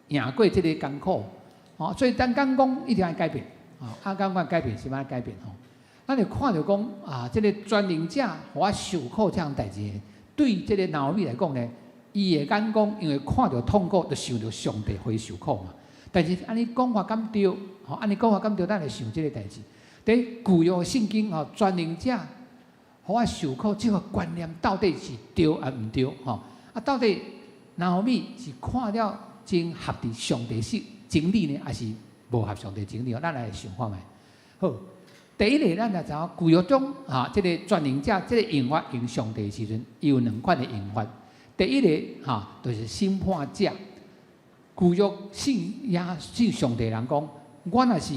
贏過這个艱苦。哦，所以咱眼光一定愛改變。啊，眼光改變是欲改變吼。咱就看著講啊，這个全能者予我受苦這項代誌，對這个拿俄米來講呢，伊的眼光因為看著痛苦，就想著上帝予伊受苦嘛。但是按呢講法敢對？吼，按呢講法敢對？咱來想這个代誌。佇舊約聖經吼，全能者予我受苦這个觀念到底是對抑毋對？吼，啊，到底拿俄米是看了真合佇上帝是真理呢，抑是無合上帝真理？咱來想看覓。好。第一个，咱來知影舊約中啊，這个全能者這个用法用上帝的時陣，伊有兩款的用法。第一个哈，就是審判者。舊約信耶信上帝人講，我若是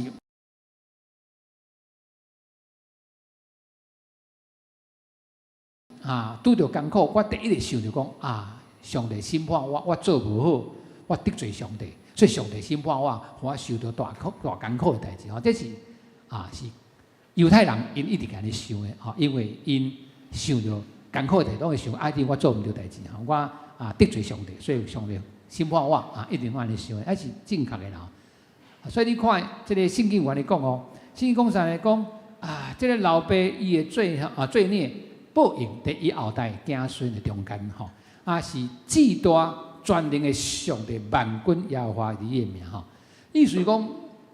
啊拄著艱苦，我第一个想著講啊，上帝審判我，我做無好，我得罪上帝，所以上帝審判我，予我受著大苦大艱苦的代誌。吼，這是啊是。猶太人𪜶一直按呢想的，吼，因為𪜶想著艱苦的代誌，攏會想啊，一定我做毋對代誌，吼，我啊得罪上帝，所以上帝審判我啊，一定按呢想的，抑是正確的啦。所以你看，這个聖經有按呢講哦，聖經講啥呢？講啊，這个老爸伊的罪啊罪孽報應佇伊後代子孫的中間吼，啊是至大全能的上帝萬軍耶和華伊的名吼。意思講，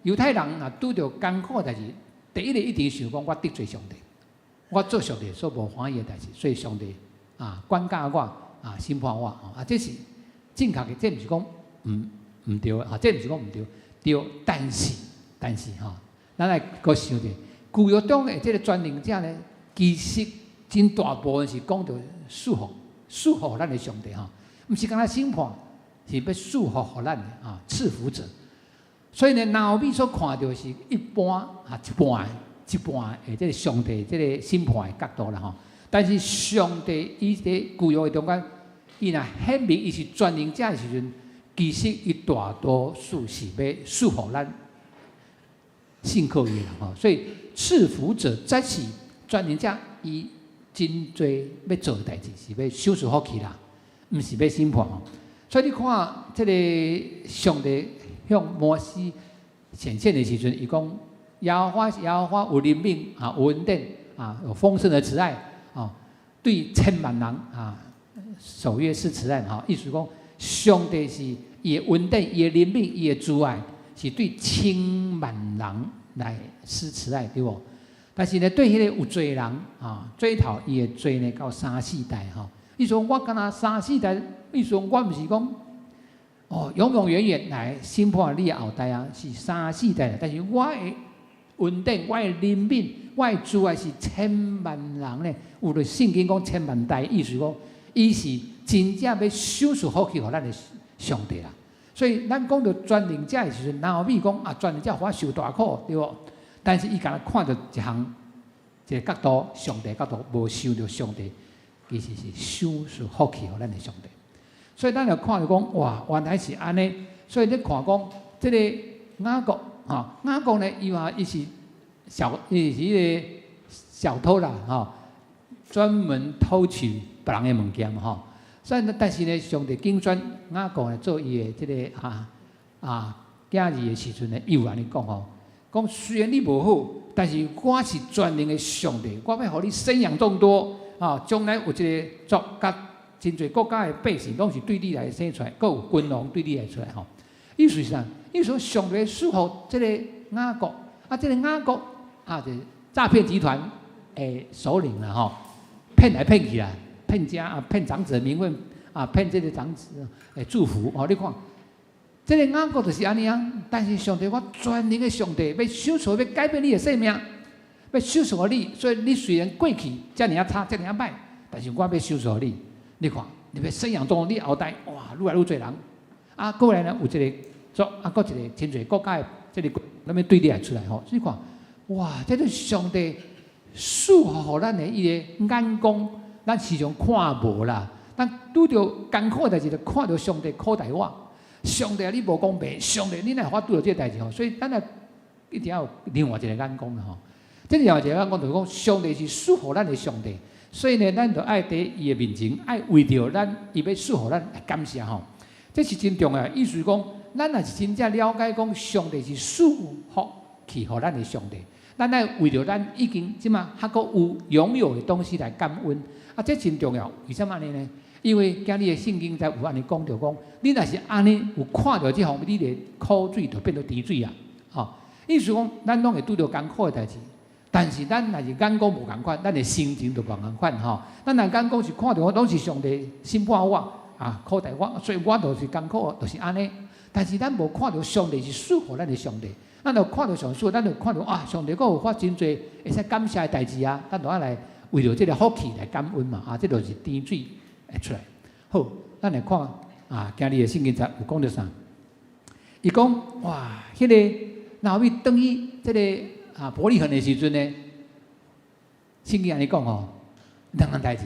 猶太人若拄著艱苦的代誌，第一个一定想講我得罪上帝，我做上帝所無歡喜的代誌，所以上帝啊管教我啊審判我啊，這是正確的，這毋是講毋對啊，這毋是講毋對，對，但是吼，咱來閣想者，舊約中的這个全能者呢，其實真大部分是講著賜福，賜福咱的上帝吼，毋是干焦審判，是欲賜福予咱的啊，賜福者。所以呢，拿俄米所看著是一般啊，一半的這个上帝這个審判的角度啦吼。但是上帝伊佇舊約的中間，伊若顯明伊是全能者的時陣，其實伊大多數是欲賜福咱信靠伊的人吼。所以賜福者才是全能者，伊真濟欲做的代誌是欲賞賜福氣啦，毋是欲審判吼。所以你看，這个上帝向摩西顯現的時陣，伊講耶和華耶和華有憐憫啊，有恩典啊，有豐盛的慈愛啊，對千萬人啊，守約施慈愛吼。意思講，上帝是伊的恩典、伊的憐憫、伊的慈愛，是對千萬人來施慈愛，對無？但是呢，對彼个有罪的人啊，追討伊的罪呢，到三四代吼。意思講，我敢若三四代，意思講我毋是講哦，永永遠遠來審判你的後代啊，是三四代。但是我的恩典、我的憐憫、我的慈愛是千萬人呢。有的聖經講千萬代，意思講，伊是真正欲賞賜福氣予咱的上帝啦。所以咱講著全能者的時陣，拿俄米講啊，全能者予我受大苦，對無？但是伊敢若看著一項一个角度，上帝角度，無想著上帝其實是賞賜福氣予咱的上帝。所以咱就看著講，哇，原來是按呢。所以你看講，這个雅各，吼，雅各呢，伊話伊是彼个小偷啦，吼，專門偷取別人的物件嘛，吼。所以呢，但是呢，上帝揀選雅各呢做伊的這个囝兒的時陣呢，伊有按呢講吼，講雖然你無好，但是我是全能的上帝，我欲予你生養眾多，啊，將來有一个族佮真濟國家的百姓攏是對你來生出來，閣有君王對你來出來吼。意思是啥？意思說上帝賜予這个雅各，啊，這个雅各啊，就詐騙集團的首領啦吼，騙來騙去啦，騙家啊，騙長子的名分啊，騙這个長子的祝福哦。你看，這个雅各就是按呢啊。但是上帝，我全能的上帝，欲賞賜，欲改變你的生命，欲賞賜予你。所以你雖然過去遮爾仔差，遮爾仔歹，但是我欲賞賜予你。你看，你欲生養眾多，你後代哇，愈來愈濟人。啊，過來呢有一個族，啊，閣一個真濟國家的這个，咱欲對你來出來吼。所以看，哇，這就是上帝賜予咱的伊个眼光，咱時常看無啦。咱拄著艱苦的代誌，就看著上帝苦待我。上帝啊，你無公平！上帝，你哪會予我拄著這个代誌吼？所以咱來一定要有另外一个眼光啦吼。這另外一个眼光就是講，上帝是賜予咱的上帝。所以呢，咱就愛佇伊的面前，愛為著咱伊欲賜予咱來感謝吼。這是真重要。意思講，咱若是真正了解講，上帝是賜福氣予咱的上帝，咱愛為著咱已經這馬還閣有擁有的東西來感恩。啊，這真重要。為啥物按呢呢？因為今日的聖經才有按呢講著講，你若是按呢有看著這方面，你的苦水就變做甜水啊！吼，意思講，咱攏會拄著艱苦的代誌。但是咱若是眼光無仝款，咱的心情就無仝款吼。咱若眼光是看著攏是上帝審判我啊，苦待我，所以我就是艱苦，就是按呢。但是咱無看著上帝是賜予咱的上帝，咱就看著上帝，咱就看著啊，上帝閣有發真濟會使感謝的代誌啊，咱就愛來為著這个福氣來感恩嘛啊，這就是甜水會出來。好，咱來看啊，今日的聖經節有講著啥？伊講哇，彼个拿俄米轉去這个啊，伯利恆的時陣呢，聖經按呢講吼，兩項代誌。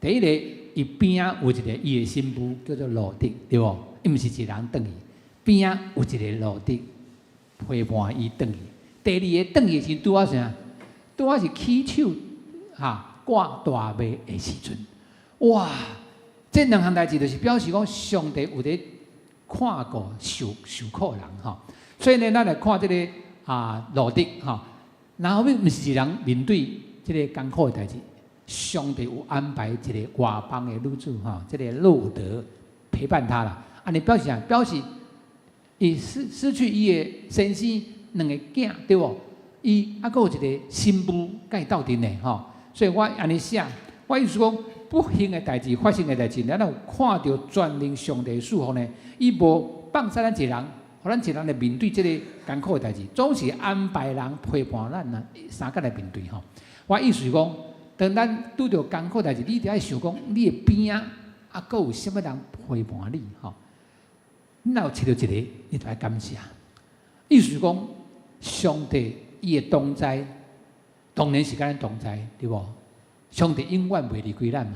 第一个，伊邊仔有一个伊的新婦叫做路得，對無？伊毋是一个人轉去，邊仔有一个路得陪伴伊轉去。第二个轉去的時陣，拄仔啥？拄仔是起手哈割大麥的時陣。哇！這兩項代誌就是表示講上帝有佇看顧受苦的人吼。所以呢，咱來看這个啊，路得吼，拿俄米毋是一人面對這个艱苦的代誌，上帝有安排一个外邦的女子吼，這个路得陪伴他啦。按呢表示啥？表示伊失去伊的先生兩个囝，對無？伊猶閣有一个新婦共伊鬥陣的吼，所以我按呢寫，我意思講，不幸的代誌發生的代誌，咱有看著全能上帝賜福呢？伊無放捨咱一人，予咱一人來面對這个艱苦的代誌，總是安排人陪伴咱啊，相共來面對吼。我意思是講，當咱拄著艱苦代誌，你著愛想講，你的邊仔猶閣有啥物人陪伴你吼？你若有揣著一个，你就愛感謝。意思是講，上帝伊的同在，當然是佮咱同在，對無？上帝永遠袂離開咱嘛。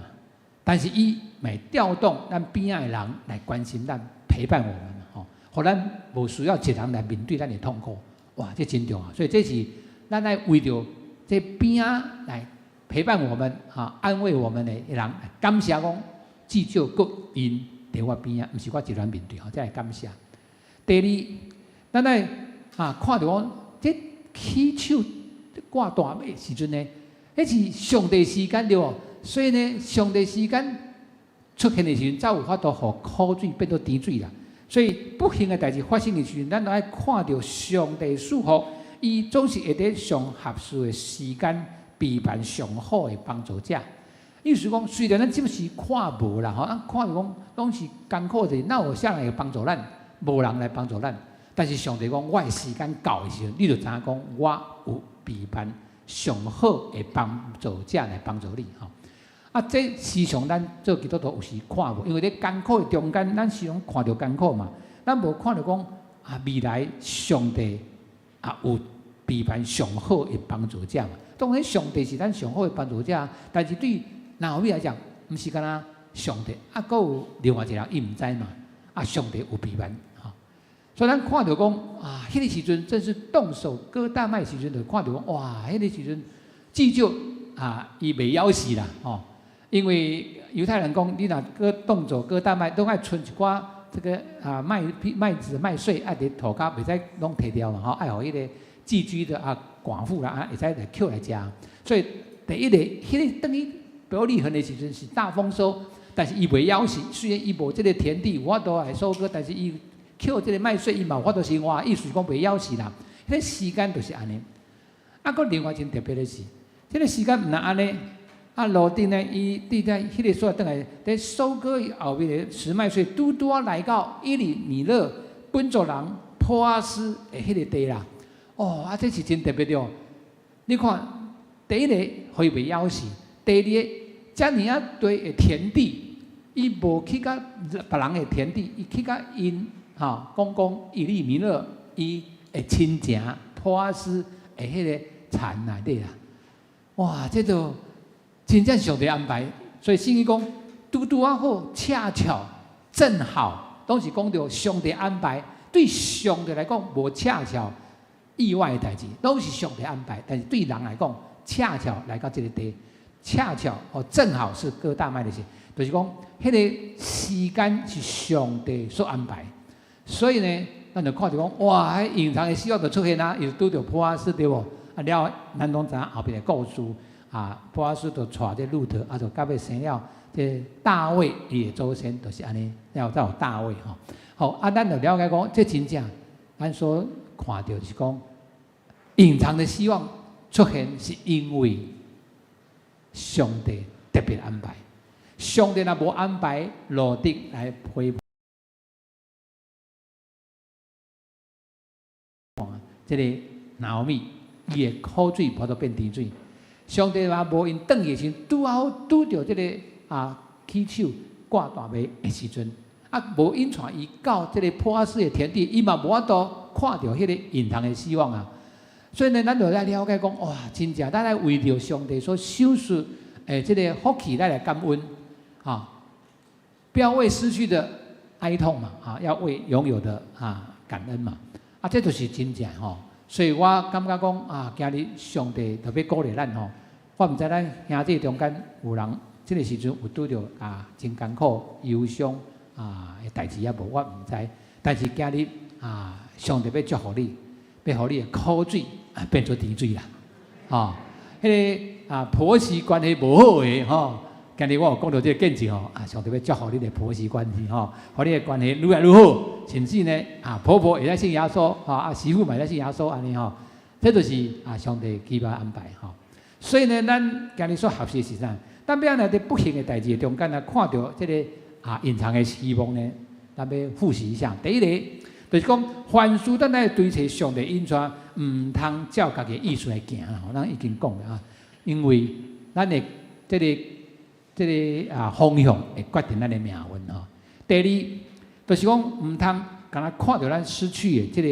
但是伊會調動咱邊仔的人來關心咱、陪伴我們吼，予咱無需要一人來面對咱的痛苦。哇，這真重要。所以這是咱愛為著這邊仔來陪伴我們、哈安慰我們的人，感謝講，至少閣𪜶佇我邊仔，毋是我一人面對吼，這會感謝。第二，咱愛啊看著講，這起手割大麥時陣呢，彼是上帝時間對無？所以呢，上帝時間出現的時陣，才有法度予苦水變做甜水啦。所以不幸的代誌發生的時陣，咱都愛看著上帝賜福，伊總是會佇上合適的時間備辦上好的幫助者。意思講，雖然咱這時看無啦，吼，咱看著講攏是艱苦的，哪有啥人會幫助咱？無人來幫助咱。但是上帝講，我的時間到的時陣，你就知影講，我有備辦上好的幫助者來幫助你，吼。啊，這時常咱做基督徒有時看無，因為佇艱苦的中間，咱時常看著艱苦嘛，咱無看著講啊，未來上帝啊有備辦上好的幫助者嘛。當然，上帝是咱上好的幫助者，但是對拿俄米來講，毋是干焦上帝，啊，閣有另外一個人伊毋知嘛。啊，上帝有備辦，吼。所以咱看著講啊，彼個時陣正是動手割大麥時陣，就看著講哇，彼個時陣至少啊，伊袂枵死啦，吼。因為猶太人講，你若割動手割大麥，攏愛賰一寡這個啊麥子麥穗，愛佇塗跤，袂使攏提掉嘛，吼，愛予彼個寄居的啊寡婦啦啊，會使來抾來食。所以第一個，彼個等於伯利恆的時陣是大豐收，但是伊袂枵死，雖然伊無這個田地有法度來收割，但是伊抾這個麥穗，伊嘛有法度生活，意思是講袂枵死啦。彼個時間就是按呢。啊，閣另外真特別的是，這個時間毋但按呢。啊，路得呢，伊佇在彼個所在轉來，佇收割後面的拾麥穗，拄拄仔來到以利米勒本族人波阿斯的彼個地啦。哦，啊，這是真特別的哦。你看，第一個，予伊袂枵死；第二个，遮爾仔多的田地，伊無去共別人的田地，伊去共𪜶吼公公以利米勒伊的親情波阿斯的彼个田內底啦。哇，這就真正上帝安排，所以聖經講拄拄仔好，恰巧正好，攏是講著上帝安排。對上帝來講，無恰巧意外的代誌，攏是上帝安排。但是對人來講，恰巧來到這个地，恰巧哦，正好是割大麥的時，就是講彼个時間是上帝所安排。所以呢，咱就看著講，哇，彼隱藏的希望就出現啦，伊就拄著波阿斯對無？啊了，咱攏知影後壁的故事。啊，波阿斯就娶這路得，啊，就到尾生了這大衛伊的祖先，就是按呢，了才有大衛吼。好，啊，咱就了解講，這真正咱所看著是講隱藏的希望出現，是因為上帝特別安排。上帝若無安排路得來陪伴這個拿俄米，伊的苦水無法度變甜水。上帝若無𪜶轉去的時陣，拄好拄著這個啊起手割大麥的時陣，啊無𪜶帶伊到這個波阿斯的田地，伊嘛無法度看著彼個隱藏的希望啊。所以呢，咱就來了解講，哇，真正咱愛為著上帝所賞賜的這个福氣，咱來感恩啊！不要為失去的哀痛嘛，啊，要為擁有的啊感恩嘛。啊，這就是真正吼。所以我感覺講啊，今日上帝特別鼓勵咱吼。我毋知咱兄弟中間有人這个時陣有拄著啊真艱苦、憂傷啊的代誌抑無，我毋知。但是今日啊，上帝欲祝福你，欲予你的苦水啊變做甜水啦。吼，彼个啊婆媳關係無好的吼，今日我有講著這个見證吼，啊，上帝欲祝福你的婆媳關係吼，予你的關係愈來愈好。甚至呢啊婆婆會使信耶穌，吼啊媳婦嘛會使信耶穌按呢吼，這就是啊上帝奇妙安排吼。所以呢，咱今日所學習是啥？咱欲按怎佇不幸的代誌中間啊，看著這個啊隱藏的希望呢？咱欲複習一下。第一個就是講，凡事咱愛追揣上帝引帶，毋通照家己的意思來行吼。咱已經講了啊，因為咱的這個啊方向會決定咱的命運吼。第二，就是講毋通干焦看著咱失去的這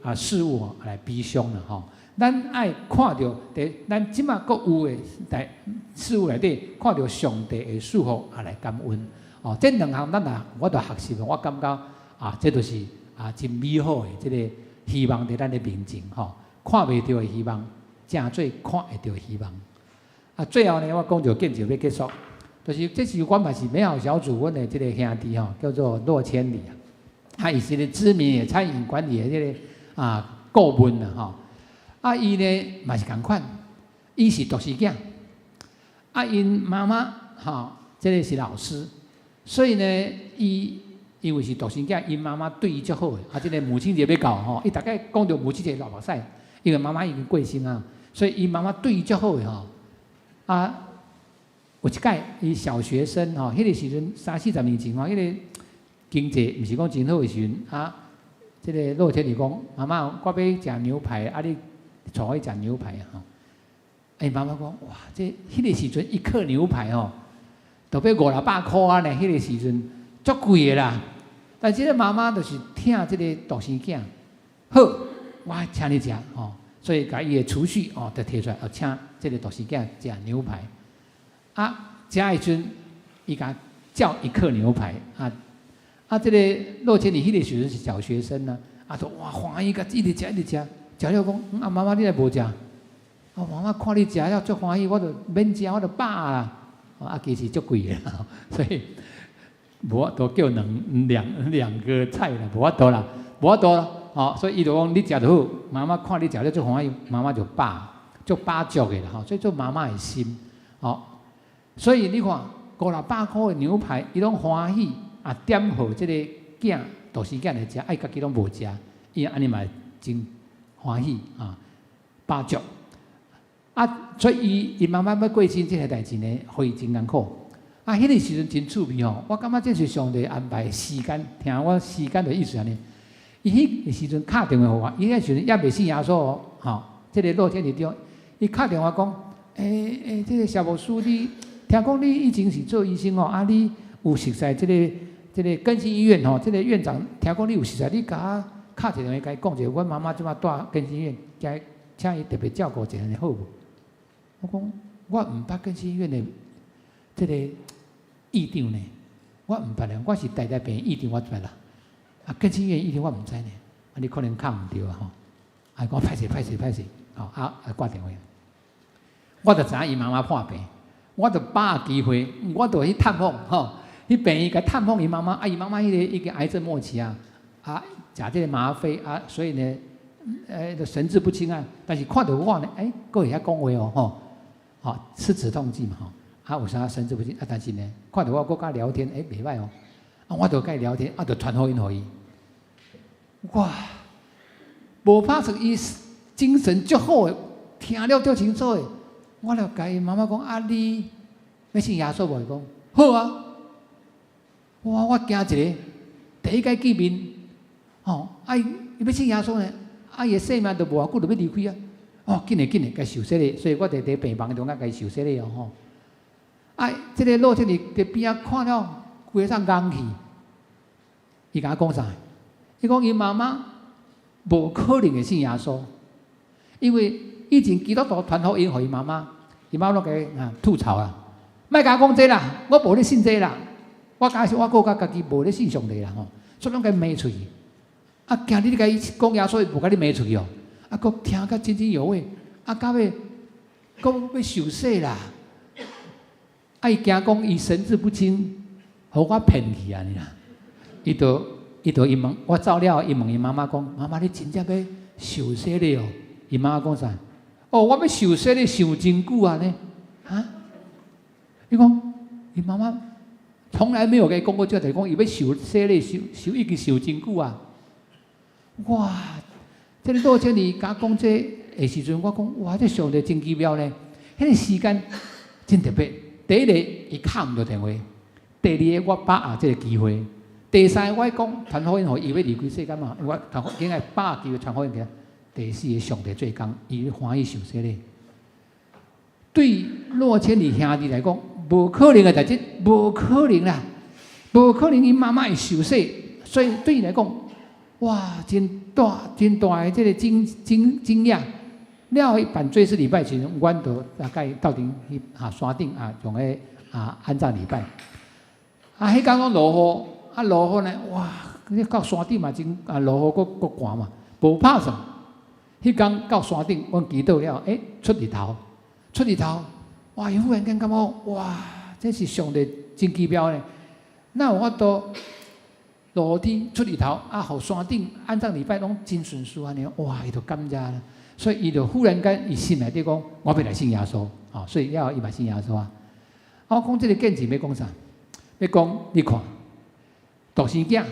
個啊事物吼來悲傷啦吼。咱愛看著佇咱這馬閣有的代事物內底，看著上帝的祝福啊來感恩。哦，這兩項咱若我著學習，我感覺啊，這就是啊真美好的這個希望佇咱的面前吼，看袂著的希望，成做看會著的希望。啊，最後呢，我講一個見證欲結束，就是這是阮嘛是美好小組阮的這個兄弟吼，叫做駱千里啊，啊，伊是個知名的餐飲管理的這個啊顧問啦吼。啊，伊呢嘛是仝款，伊是獨生囝，啊，𪜶媽媽吼，這個是老師，所以呢，伊因為是獨生囝，𪜶媽媽對伊足好的。啊，這個母親節欲到吼，伊逐擺講著母親節流目屎，因為媽媽已經過身啊，所以𪜶媽媽對伊足好的吼。啊，有一擺伊小學生吼，彼個時陣三四十年前吼，彼個經濟毋是講真好的時陣啊，這個駱千里講，媽媽，我欲食牛排，啊你帶我去食牛排啊吼。欸，媽媽講，哇，這彼個時陣一克牛排吼，都欲五六百箍啊呢，彼個時陣足貴的啦。但是這個媽媽就是疼這個獨生囝，好，我請你食吼，所以共伊的儲蓄哦，就提出來，哦，請這個獨生囝食牛排。啊，食的時陣，伊共叫一克牛排啊，啊，這個駱千里彼個時陣是小學生呢，啊，就哇歡喜共一直食一直食，食了講，啊媽媽你來無食？啊媽媽看你食了足歡喜，我就免食，我就飽啦。啊，其實足貴的，所以無法度叫兩個菜啦，無法度啦，無法度啦。吼，所以伊就講你食就好，媽媽看你食了足歡喜，媽媽就飽，足飽足的啦。吼，所以做媽媽的心，吼，所以你看五六百箍的牛排，伊攏歡喜啊，點予這個囝，獨生囝來食，啊伊家己攏無食，伊按呢嘛真歡喜啊，飽足。啊，所以伊媽媽欲過身這個代誌呢，予伊真艱苦。啊，彼個時陣真趣味吼，我感覺這是上帝安排時間，聽我時間的意思按呢。伊彼個時陣敲電話予我，伊彼個時陣猶未信耶穌哦，吼，這個樂天里長，伊敲電話講，欸欸，這個謝牧師你聽講你以前是做醫生哦，啊，你有熟似這個更新醫院吼，這個院長聽講你有熟似，你共我敲一個電話共伊講一下，阮媽媽這馬蹛更新醫院，請伊特別照顧一下，好無？我講我毋捌更新醫院的這個院長呢，我毋捌咧，我是台大病院院長，我捌啦。啊，更新醫院院長我毋知呢，啊，你可能敲毋著啊吼。啊，講歹勢歹勢歹勢，吼啊啊掛電話。我就知影伊媽媽破病，我就把握機會，我就去探訪吼，去病院共探訪伊媽媽，啊，伊媽媽彼個已經癌症末期啊，啊，食這個嗎啡啊，所以呢，就神志不清啊。但是看著我呢，欸，閣會曉講話哦，吼，吼，吃止痛劑嘛，吼，啊，有啥神志不清啊？但是呢，看著我閣佮聊天，欸，袂䆀哦，啊，我就佮伊聊天，啊，就傳福音予伊。哇，無拍算伊精神足好的，聽了足清楚的。我就共伊媽媽講：啊，你欲信耶穌無？伊講好啊。哇，我驚一个，第一擺見面，吼，啊，伊欲信耶穌呢，啊，伊的生命都無偌久就欲離開啊。哦，緊來緊來，共受洗禮，所以我佇佇病房中間共伊受洗禮哦，吼。啊，這個老天佇佇邊仔看了，規个人戇去。伊共我講啥？伊講伊媽媽無可能會信耶穌，因為以前基督徒傳福音予伊媽媽，伊媽媽攏共伊啊吐槽啦，莫共我講這啦，我無咧信這啦，我假使我閣較家己無咧信上帝啦吼，所以攏共伊罵出去。啊，今日你共伊講耶穌，伊無共你罵出去哦。啊，閣聽甲津津有味，啊，到尾閣欲受洗啦。啊，伊驚講伊神志不清，予我騙去按呢啦。伊就伊問我走了後，伊問伊媽媽講：媽媽，你真正欲受洗禮哦？伊媽媽講啥？哦，我欲受洗禮想真久啊呢。哈？伊講，伊媽媽從來沒有共伊講過這個，講伊欲受洗禮，受受已經受真久啊！哇！這个老千里共我講這的時陣，我講哇，這上帝真奇妙呢。彼個時間真特別。第一个，伊敲毋著電話；第二个，我把握這个機會；第三个，我講傳福音予伊欲離開世間嘛，我傳福應該把握機會傳福音予伊。第四个，上帝做工，伊歡喜受洗禮。對駱千里兄弟來講，無可能的代誌，無可能啦，無可能𪜶媽媽會受洗，所以對伊來講，哇，真大真大的這个驚驚驚訝。了後伊辦追思禮拜時陣，阮就大概鬥陣去啊山頂啊，用彼啊安葬禮拜。啊，彼工攏落雨，啊落雨呢，哇！你到山頂嘛真啊落雨閣閣寒嘛，無拍算。彼工到山頂，阮祈禱了，欸，出日頭，出日頭，哇！伊忽然間感覺，哇！這是上帝真奇妙呢。哪有法度落雨天出日頭，啊，予山頂安葬禮拜攏真順遂按呢？哇！伊就感謝啦。所以伊就忽然間，伊心內底講，我欲來信耶穌，哦，所以了後伊嘛信耶穌啊。啊，我講這个見證欲講啥？欲講你看，獨生囝，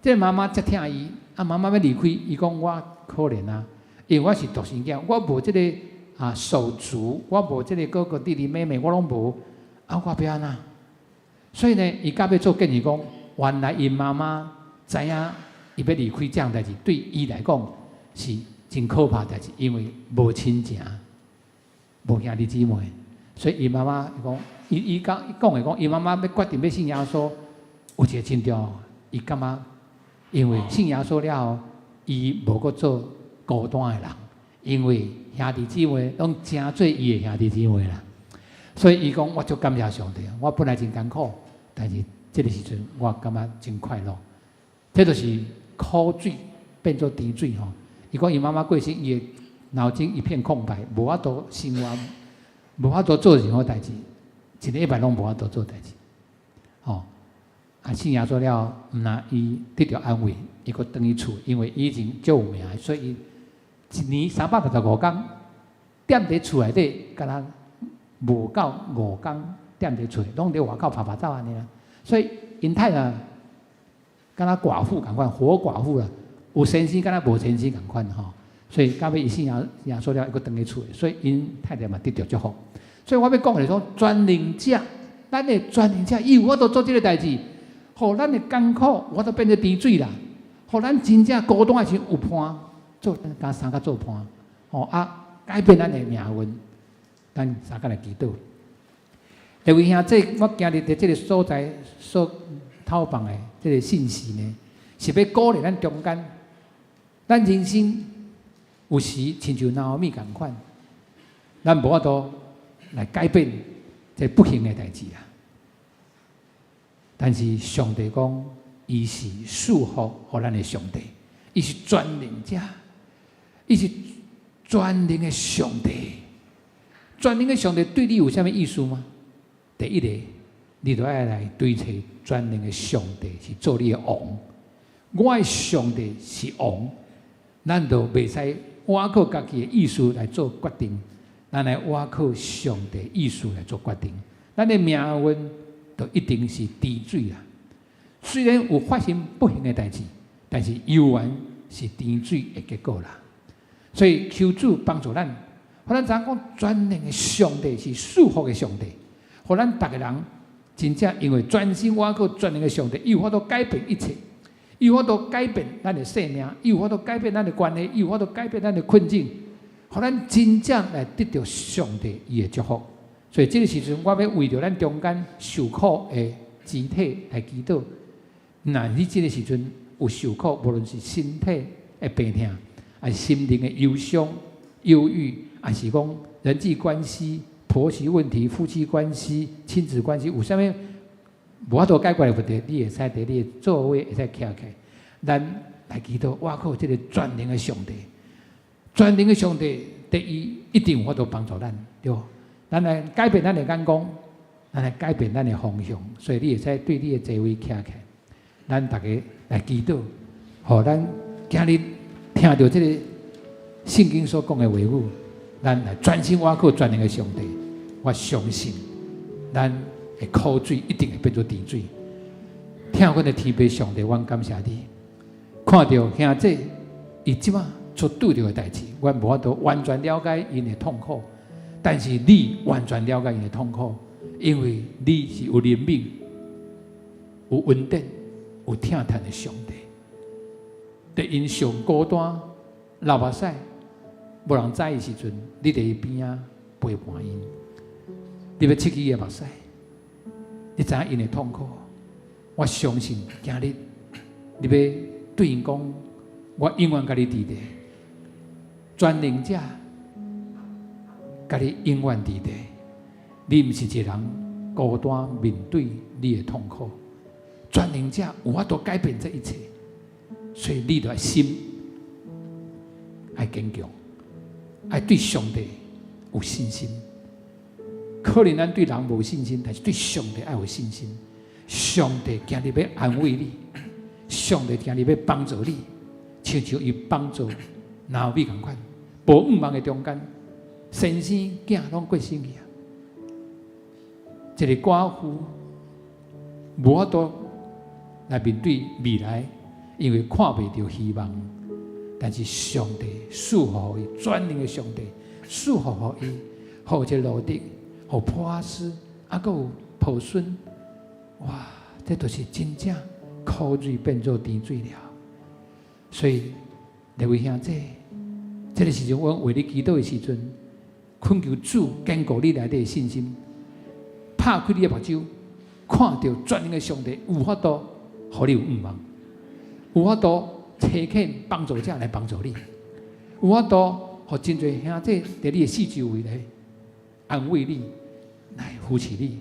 這个媽媽遮疼伊，啊，媽媽欲離開，伊講我可憐啊，因為我是獨生囝，我無這个啊手足，我無這个哥哥弟弟妹妹，我攏無，啊，我欲按怎？所以呢，伊到尾做見證講，原來𪜶媽媽知影伊欲離開這項代誌，對伊來講是真可怕代誌，因為無親情，無兄弟姊妹，所以伊媽媽講，伊伊講講的講，伊媽媽欲決定欲信耶穌，有一个真重要，伊感覺因為信耶穌了後，伊無閣做孤單的人，因為兄弟姊妹攏成做伊的兄弟姊妹啦。所以伊講，我足感謝上帝，我本來真艱苦，但是這个時陣我感覺真快樂。這就是苦水變做甜水吼。伊講伊媽媽過身，伊的腦筋一片空白，無法度生活，無法度做任何代誌，一禮拜攏無法度做代誌。吼，啊，信耶穌了後，毋但伊得著安慰，伊閣轉去厝，因為伊已經足有名，所以伊一年365工，踮佇厝內底，敢若無夠5工踮佇厝，攏佇外口拍拍走按呢啦。所以𪜶太太敢若寡婦仝款，活寡婦啦，有先生敢若無先生仝款吼。所以到尾伊信耶耶穌了，伊閣轉去厝，所以𪜶太太嘛得著祝福。所以我欲講的是講全能者，咱的全能者，伊有法度做這个代誌，予咱的艱苦，有法度變做甜水啦，予咱真正孤單的時陣有伴，做共相佮做伴，吼啊，改變咱的命運，咱相佮來祈禱。各位兄弟，我今日佇這个所在所透放的這个信息呢，是欲鼓勵咱中間，咱人生有時親像拿俄米仝款，咱無法度來改變這不幸的代誌啊。但是上帝講，伊是賜福予咱的上帝，伊是全能者，伊是全能的上帝。全能的上帝對你有啥物意思嗎？第一个，你著愛來追揣全能的上帝是做你的王。我的上帝是王，咱就袂使倚靠家己的意思來做決定，咱來倚靠上帝意思來做決定。咱的命運就一定是甜水啦。雖然有發生不幸的代誌，但是猶原是甜水的結果啦。所以求主幫助咱，予咱知影講全能的上帝是賜福的上帝，予咱逐个人真正因為專心倚靠全能的上帝，伊有法度改變一切，伊有法度改變咱的生命，伊有法度改變咱的關係，伊有法度改變咱的困境，予咱真正來得著上帝伊的祝福。所以這个時陣，我欲為著咱中間受苦的肢體來祈禱。若你這个時陣有受苦，無論是身體的病痛，還是心靈的憂傷、憂鬱，還是講人際關係、婆媳問題、夫妻關係、親子關係，有啥物無法度解決的問題，你會使佇你的座位會使徛起來，咱來祈禱，倚靠這个全能的上帝，全能的上帝，第一一定有法度幫助咱，對無？咱來改變咱的眼光，咱來改變咱的方向，所以你會使對你的座位徛起來，咱逐家來祈禱，予咱今日聽著這个聖經所講的話語，咱來專心倚靠全能的上帝。我相信，咱的苦水一定會變做甜水。疼阮的天父上帝，阮感謝你。看著兄弟伊這擺所拄著的代誌，阮無法度完全了解𪜶的痛苦，但是你完全了解𪜶的痛苦，因為你是有憐憫、有恩典、有疼疼的上帝。佇𪜶上孤單、流目屎、無人知的時陣，你佇伊邊仔陪伴𪜶。你欲拭去伊的目屎，你知影𪜶的痛苦。我相信今日你欲對𪜶講，我永遠佮你佇咧，全能者佮你永遠佇咧。你毋是一個人孤單面對你的痛苦，全能者有法度改變這一切，所以你著愛心愛堅強，愛對上帝有信心。可能咱對人無信心，但是對上帝愛有信心。上帝今日欲安慰你，上帝今日欲幫助你，親像伊幫助拿俄米仝款，無向望的中間，先生囝攏過身去啊！一個寡婦無法度來面對未來，因為看袂著希望。但是上帝賜福予伊，全能的上帝賜福予伊，予這個路得，予波阿斯，猶閣有抱孫。哇！這都是真正苦水變做甜水了。所以，各位兄弟，這個時陣，阮為你祈禱的時陣，懇求主堅固你內底的信心，拍開你的目睭，看著全能的上帝有法度，予你有向望，有法度差遣幫助者來幫助你，有法度予真濟兄弟佇你的四周圍來安慰你，來扶持你。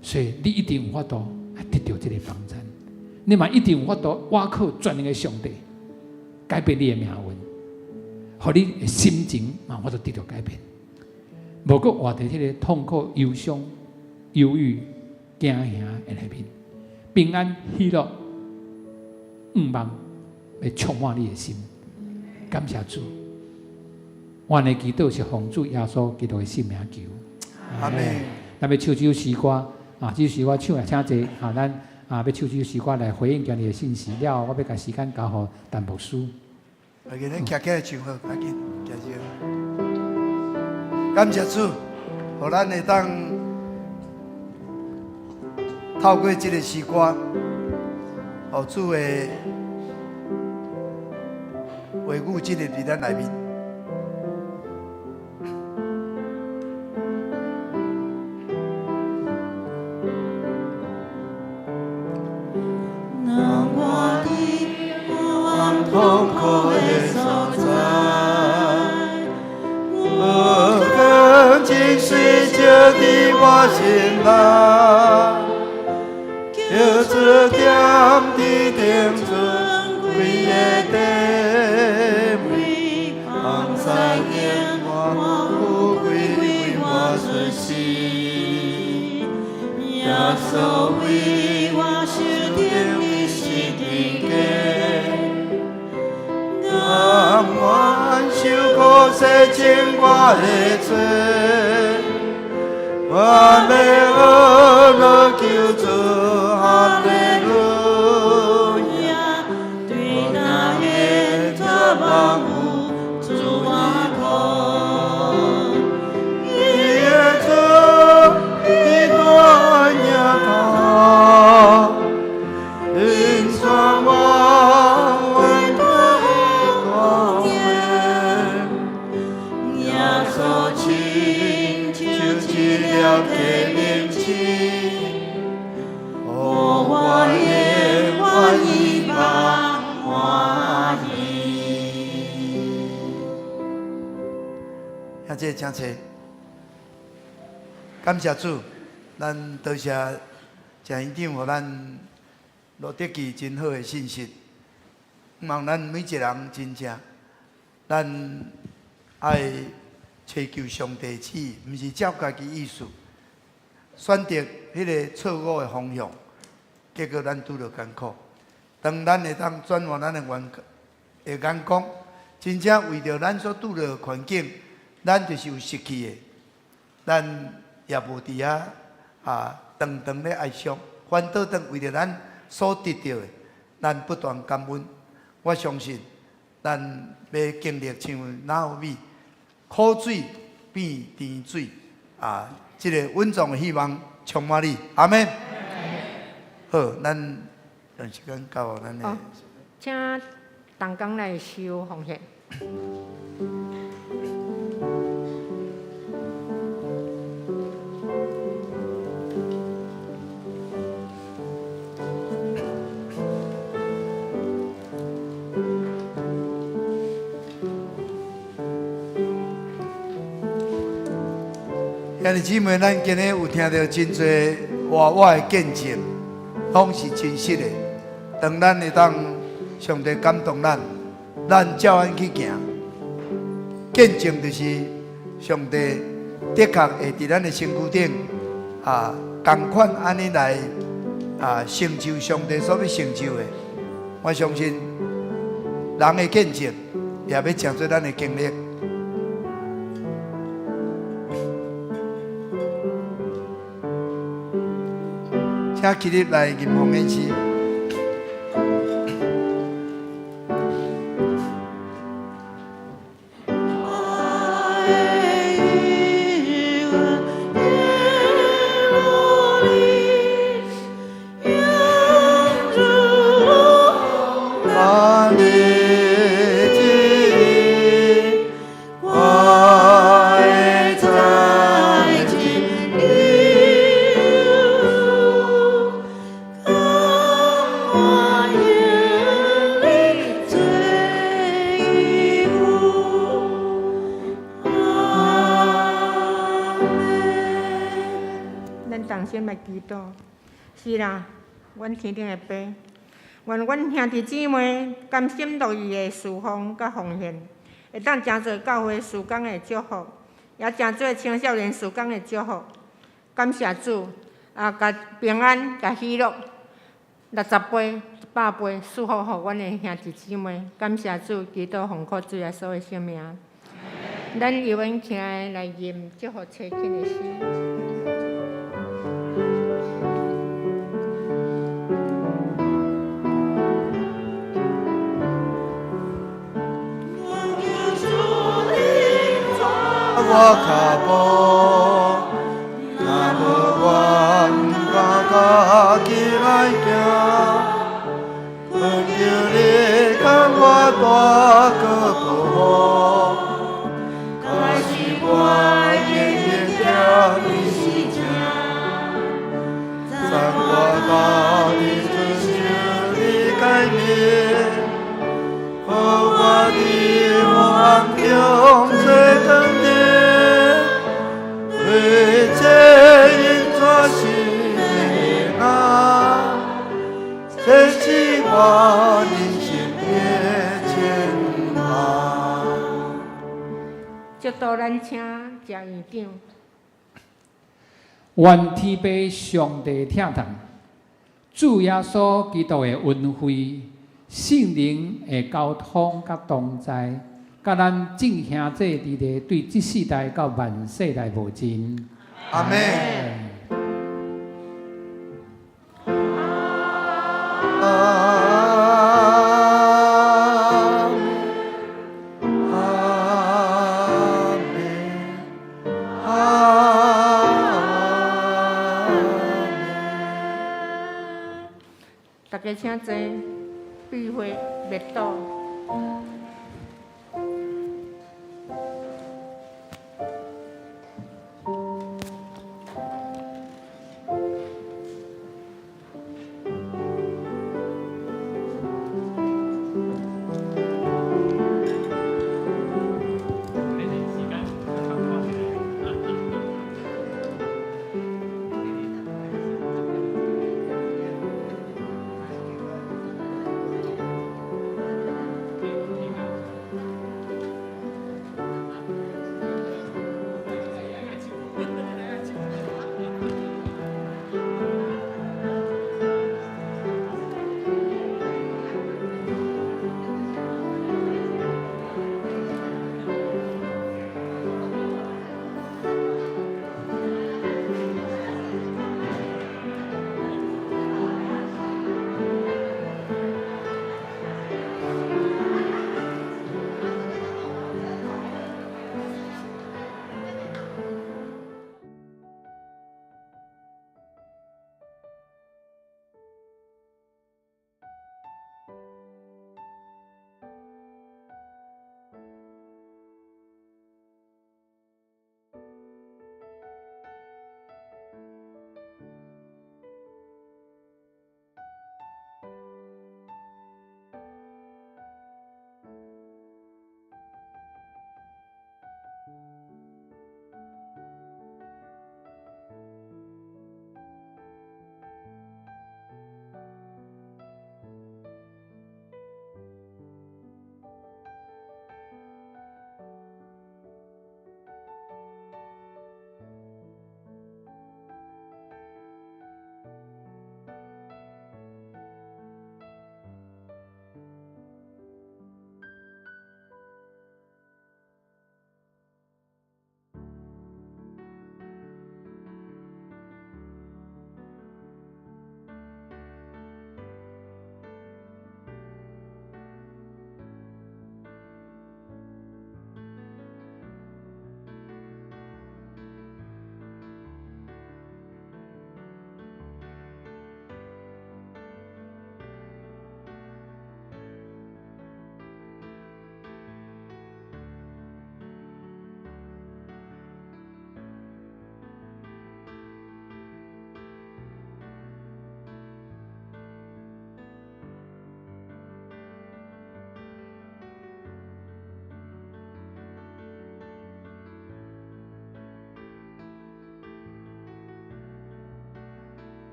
所以你一定有法度來得著這个幫贊，你嘛一定有法度倚靠全能的上帝改變你的命運，予你的心情嘛有法度得著改變。無閣活佇彼个痛苦、憂傷、憂鬱、驚嚇的內面，平安、喜樂、向望會充滿你的心。感謝主，阮的祈禱是奉主耶穌基督的聖名求。阿們。咱欲唱這首詩歌。啊，這首詩歌唱也請坐。啊，咱啊欲唱這首詩歌來回應今日的信息了後，我欲共時間交予陳牧師。來，咱徛起來唱好，趕緊，徛起來。感謝主，予咱會當透過這個詩歌，予主的話語進入佇咱內面。當我佇黑暗痛苦的所在，有光真水照佇我心內，求主踮佇頂尊貴的地位，放在永遠富貴為我出世，耶穌為我受釘的十字架，甘願受苦洗淨我的罪，我欲學樂求主哈利路亞，對那個絕望有主我靠，伊的主伊大領頭，引帶我穩當的光明，耶穌親像一粒雞奶子，予我永遠以望歡喜。兄弟，請坐。感謝主，咱多謝鄭院長予咱路得記真好的信息。望咱每一個人真正，咱愛尋求上帝旨意，毋是照家己意思選擇彼个錯誤的方向，結果咱拄著艱苦。當咱會當轉換咱的眼光，真正為著咱所拄著的環境，咱就是有失去的，咱也無佇遐啊長長咧哀傷，反倒轉為著咱所得著的，咱不斷感恩。我相信咱欲經歷像拿俄米，苦水變甜水啊！這个穩重的希望充滿你，阿們。好，咱將時間交予咱的。請同工來收奉獻。兄弟姊妹，咱今日有聽著真濟活活的見證，攏是真實的。當咱會當上帝感動咱，咱照按去行，見證就是上帝的確會佇咱的身軀頂啊，仝款按呢來啊成就上帝所欲成就的。我相信人的見證也欲成做咱的經歷。請起立來吟奉獻詩。先來祈禱，是啦，阮天頂的爸，願阮兄弟姊妹甘心樂意的事奉佮奉獻，會當成做教會事工的祝福，也成做青少年事工的祝福。感謝主，啊，共平安、共喜樂，60倍、100倍賜福予阮的兄弟姊妹。感謝主，祈禱奉靠主耶穌的聖名。咱由阮起來來吟祝福齊慶的詩。我跤步，若無我毋敢家己來行。懇求你共我大個保護，假使我永遠疼你是正，送我到你遵守你誡命，予我佇黑暗中做光燈。為這因怎是的啊？這是我人生的前路。祝禱咱請謝院長。願天父上帝疼痛，主耶穌基督的恩惠，聖靈的交通佮同在，佮咱眾兄弟弟弟對這世代到萬世代無盡。阿們。阿們，阿們。大家請坐，閉會默禱。